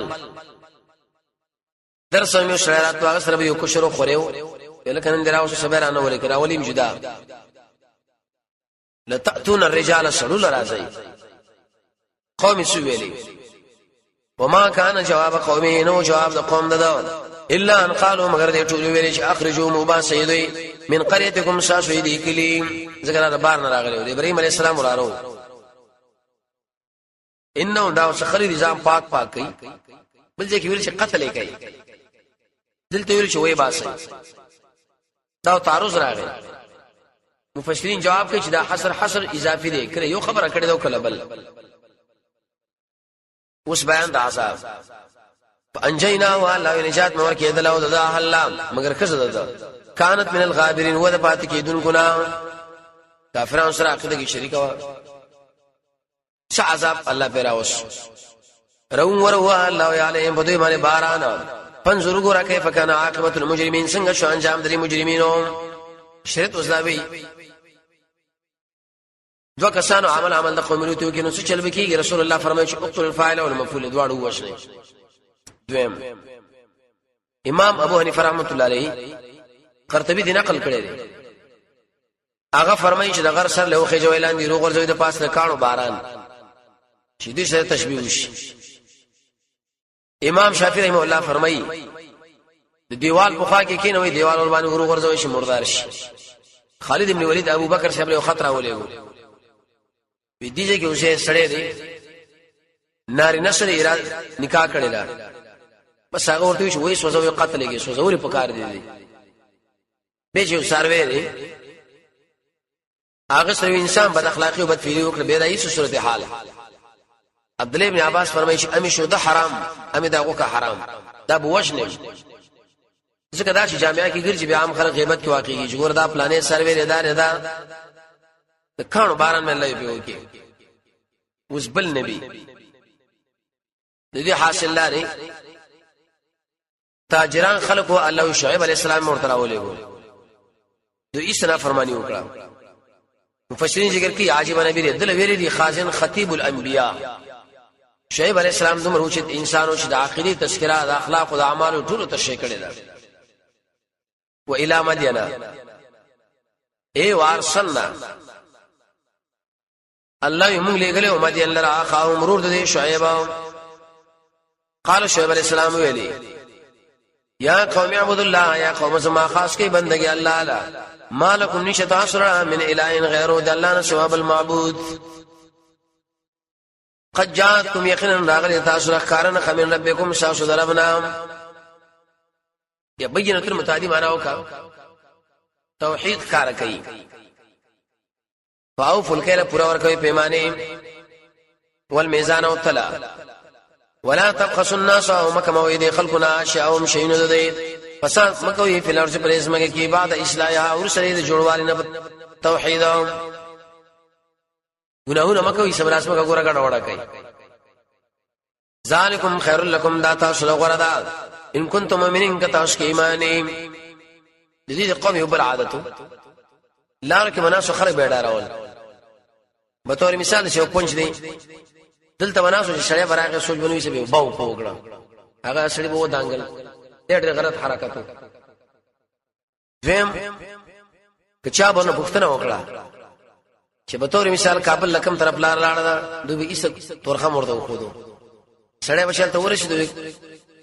درس مې شعرات هغه سره یو کوشرو خوریو، لکه نن دراوسه صبر نه ولې کرا ولیم جدا. لتاتون الرجال، سړو راځي قوم سو ویلي. وما كان جواب قومه، نو جواب د قوم دده، الا ان قالوا، مگر دې ټول ویلي چې اخرجوا مبا سیدی من قريتكم، ساسو دې کلی، ځکه دا بار نه راغلی دی ابراهيم عليه السلام ورارو. انه دا سخري نظام پاک پاک کوي، بل ځای کې ویل چې قتل یې کوي، دلته ویل چې وای باسي، دا تعارض راغی. مفسرین جواب کوي چې دا حصر حصر اضافي دی، کله یو خبره کړې دا کله بل. اوس بیان د عذاب. فانجینا والله نجات مور کې دل او دا الله، مگر خزه ده کانت من الغابرین، و د پات کې دن ګنا کافرانو سره عقیده کې شریک و. څه عذاب الله پیرا اوس رو ورو الله علیهم په دوی باندې باران. پنځور ګره کیف کان عاقبت المجرمین، څنګه شو انجام درې مجرمینو؟ شریعت اوس دوه کسانو عمل عمل د قوم لوط کې، نو څه چل بکیږي؟ رسول الله فرمایي چې اقتل الفاعل او المفعول، دواړو وشنه. دویم امام ابو حنیفه رحمۃ الله علیه قرطبی دی نقل کړی دی، هغه فرمایي چې د غر سر له وخه جوړ لاندې روغ ورځوي د پاس نه کانو باران چې دې سره تشبیه وشي. امام شافعي رحمه الله فرمایي د دیوال په خوا کې کینوي، دیوال ور باندې ورو ورځوي شي مردار شي. خالد ابن ولید ابو بکر صاحب له خطر راولېګو، وی دې کې اوسه سړی دی ناری نسل اراده نکاح کړی دا، بس هغه ورته چې وې سوزوي قتل کې سوزوري پکار دی دی به چې سروي دی هغه سره انسان بد اخلاقی او بد فعلی وکړ، به دای صورت حال. عبد الله ابن عباس فرمایي چې امی شو د حرام، امی دا غوکه حرام، دا بوجنه ځکه دا چې جامعه کې ګرځي بیا عام خلک غیبت کې واقع کیږي، ګور دا پلانې سروي دا دا د کانو باران مې لای په وکي. اوس بل نبی د دې حاصل لري تاجران خلکو الله شعیب علی السلام ورته راولېګو، د ایسنا فرمانی وکړه. مفسرین ذکر کوي عجیب نبی دی، دل ویلي دي خازن خطیب الانبیاء. شعیب علی السلام دومره اوچت انسانو چې د عقیده تذکرہ، د اخلاق او د اعمالو ټولو تشریح کړی دا. و الی مدینه ای وارسلنا، الله یې موږ لېږلی او مدین لره اخاهم ورور د دې شعیب. قال شعیب علیہ السلام ویلی یا قوم اعبدوا الله، یا قوم زما خاص کی بندگی الله لا، مالکم نشتا سرا من اله غیره، د الله نه سوا بل معبود. قد جاءتكم یقینا راغلی تاسو ښکارنه خمن ربکم تاسو دربنا. یا بینه المتعدی معنا وکا توحید کار کوي. فاوفوا الکیل، پورا ورکوي پیمانه، والمیزان او تلا، ولا تبخسوا الناس، او مکه موي دي خلقنا اشیاءهم شیون دي، فساد مکوي په لارځ پر اسمه کې بعد اصلاح او سره د جوړوالي نه توحید. ګناهونه مکوي سمراس مکه ګوره غړ وړه کوي. ذالکم خیر لکم، دا تاسو له غره ده، ان کنتم مؤمنین، که تاسو کې ایمان. د دې قوم یو بل عادتو لار کې مناسو خلک به ډارول. به تور مثال چې پونج دی دلته مناسو چې سړی براغه سوچ بنوي چې به باو په وکړه، هغه سړی به ودانګل، ډېر غلط حرکتو. دویم که چا باندې پوښتنه وکړه چې به تور مثال کابل لکم طرف لار لاړه ده، دوی به ایسه تورخم ورته وخودو، سړی به چلته ورسېدو،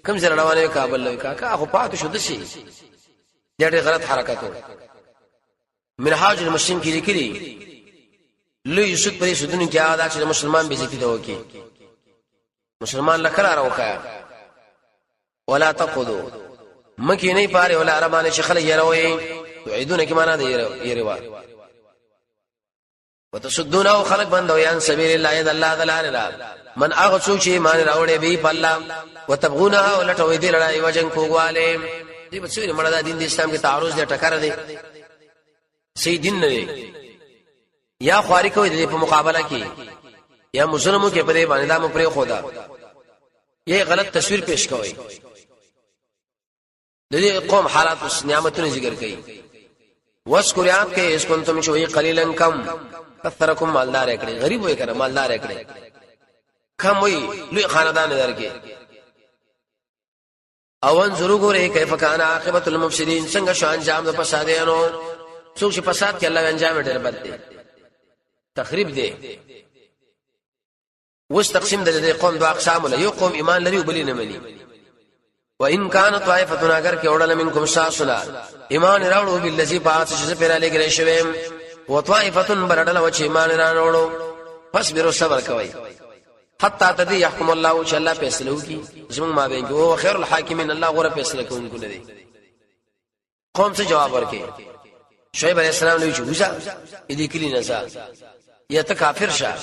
کم ځای روانه کابل لوي کاکا خو پاتې شو دشي، ډېر غلط حرکت وو. منهاج المسلم کې لیکلي لوی سود پرې سودونو کې هغه چې مسلمان به عزت دی وکي، مسلمان لکه راوخیا. ولا تقودو، مکی نه پاره ولا عربانه چې خلک یې راوي توعدونه کې معنا دی یې روا وتصدون او خلق بندو یان سبیل الله، د الله د لارې را، من هغه څوک چې ایمان راوړي به په الله، وتبغونها او لټوي دې لړای وجن کوواله دې په څیر مړه د دین د اسلام کې تعارض دی، ټکر دی، صحیح دین نه دی، یا خواري کوي د په مقابله کې یا مسلمانو کې په دې باندې دا مو پرې خدا یې غلط تصویر پیش کوي. د دې قوم حالات اوس نعمتونه ذکر کوي. واسکر یاد کې اس کنتم شوی قلیلا کم کثرکم، مالدار کړي، غریب وې کړه مالدار کړي، کم وي لوی خاندان درکې. او انظروا ګورې کیف کان عاقبت المفسدين، څنګه شو انجام د فسادیانو. څوک چې فساد کې الله انجام ډېر بد دی، تخریب دی. وس تقسیم د دې قوم دوه اقسام له، یو قوم ایمان لري او بل نه مني. وان کان طائفه، اگر کې وړل منکم ساسنا ایمان راوړو بالذي پاس چې پیرا لګرې شوی، و طائفه برډل و چې ایمان راوړو، پس بیرو صبر کوي حتی تدی يحكم الله، چې الله فیصله وکي زموږ ما بین کې، او خیر الحاکمین، الله غره فیصله کوونکو نه دی. قوم څه جواب ورکړي؟ شعیب علیہ السلام نو چې وځه دې کلی نه ځه یا ته کافر شه.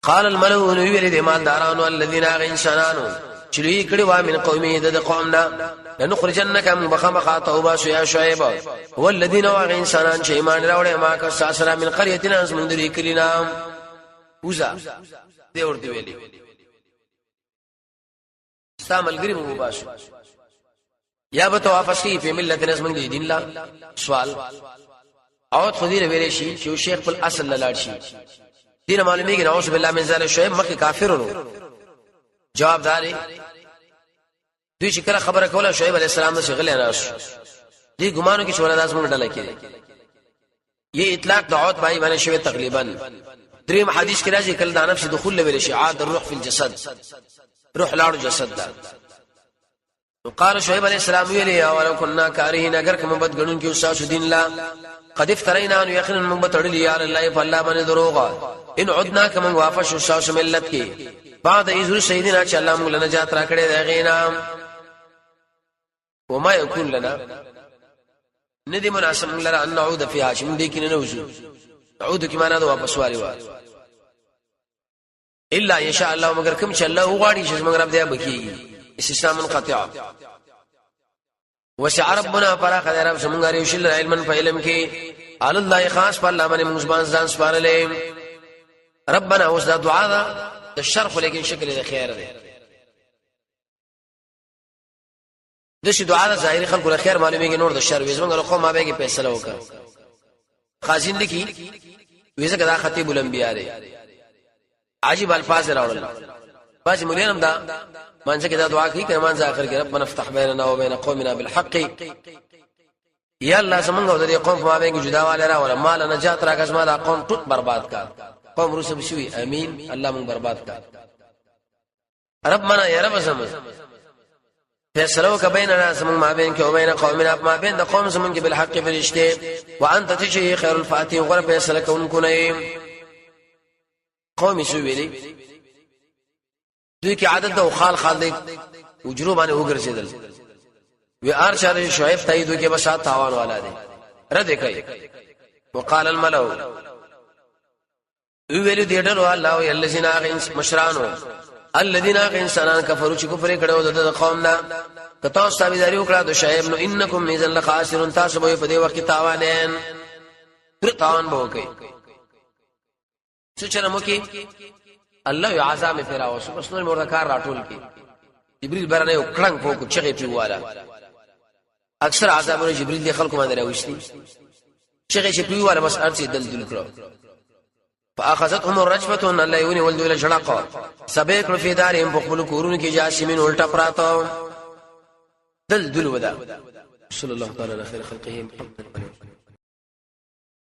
قال الملأ، ویل دي مالدارانو، الذين انسانانو چې لوی کړي وا من قومه د قومنا، لنخرجنک من بخمخا توبه یا شعیب. والذین واغ انسانان چې ایمان راوړې ما کا ساسرا من قريتنا من درې کلینا وزا دی ورته ویلي ستا ملګری مو وباسو یا به واپس کی په ملت نظم دی دین لا. سوال او خو دې ویلې شي چې شیخ په اصل لاړ شي، دین معلومیږي نعوذ بالله من ذلک شعیب مخکې کافرونو. جواب داري دوی چې کله خبره کوله شعیب علی السلام د شغل نه شو. دې ګمانو کې چې ولا داس موږ ډله کې یہ اطلاق د عود پای باندې شوی تقریبا. دریم حدیث کې راځي کله د نفس دخول لوي شي، عاد الروح فی الجسد، روح لاړ جسد دا. قال شعیب علیہ السلام ویلی ولو كنا کارهین، اگر کوم بد غنون کې استاد دین لا قد افترینا، ان یقینا من بتړلی علی الله فالله باندې دروغ، ان عدنا کما واپس استاد ملت کې بعد ایذ سیدنا چې الله موږ نجات را کړې دی غینا. وما يكون لنا، ندی مناسب موږ لره ان نعود فيها، چې موږ دې کې نه وځو. نعود کې معنا ده واپس والی وا. الا ان شاء الله، مگر کوم چې الله وغواړي چې موږ رب دې بکی. استثناء منقطع. وسع ربنا، فراخ رب زمونږ لري شل علما په علم کې. علی الله، خاص په الله باندې موږ باندې ځان سپارلې. ربنا، اوس دا دعا ده د شرح لیکن شکل د خیر ده. د شي دعا د ظاهري خلکو له خیر معلومیږي، نور د شر وي. زمونږ له قوم ما به کې فیصله وکړه. خازن لیکي ویزه کدا خطیب الانبیاء دی، عجیب الفاظ راوړل. باز مولین هم دا مانځه کې دا دعا کوي کنه، مانځه اخر کې ربنا افتح بيننا وبين قومنا بالحق، یا الله زمونږ او د دې قوم په مابین کې جدا واله را ولا مال نجات راکړه، زما دا قوم ټول برباد کا. قوم روسه بشوي امين، الله مونږ برباد کا. رب منا، یا رب زمون فیصله وکړه، بیننا زمون مابین کې، او بین قومنا مابین د قوم زمون کې، بالحق فرشته، وانت تشي خیر الفاتح، غره فیصله کوونکو نه. قوم شو ویلي دوی کې عادت د خال خال دی اجرو باندې وګرځیدل. وی ار چاره شعیب تایید کې بس تاوان والا دی، رد کوي. وقال الملأ، ویلو دی ډلو الله او الذين اغنس مشرانو، الذين انسانان کفروا چې کفر کړو د قوم نه، که تاسو تابعداري وکړه د شعیب نو انکم اذا لخاسرون، تاسو به په دې وخت کې تاوانین، پر تاوان به وکړي. څه چره مو کې الله یو عذاب پیرا وسو، بس نور مور کار راټول کې جبريل برنه یو کړنګ پوکو چغې پیواله. اکثر عذابونه جبريل دی خلکو باندې راوستي، چغې چې پیواله بس ارڅ دل دل کړو. فاخذتهم الرجفه، الله یونی ول دوی جړقه سبه کړ، فی دارهم په خپل کورونو کې، جاسمین الټا پراته دل دل ودا. صلی الله تعالی علی خیر خلقه محمد.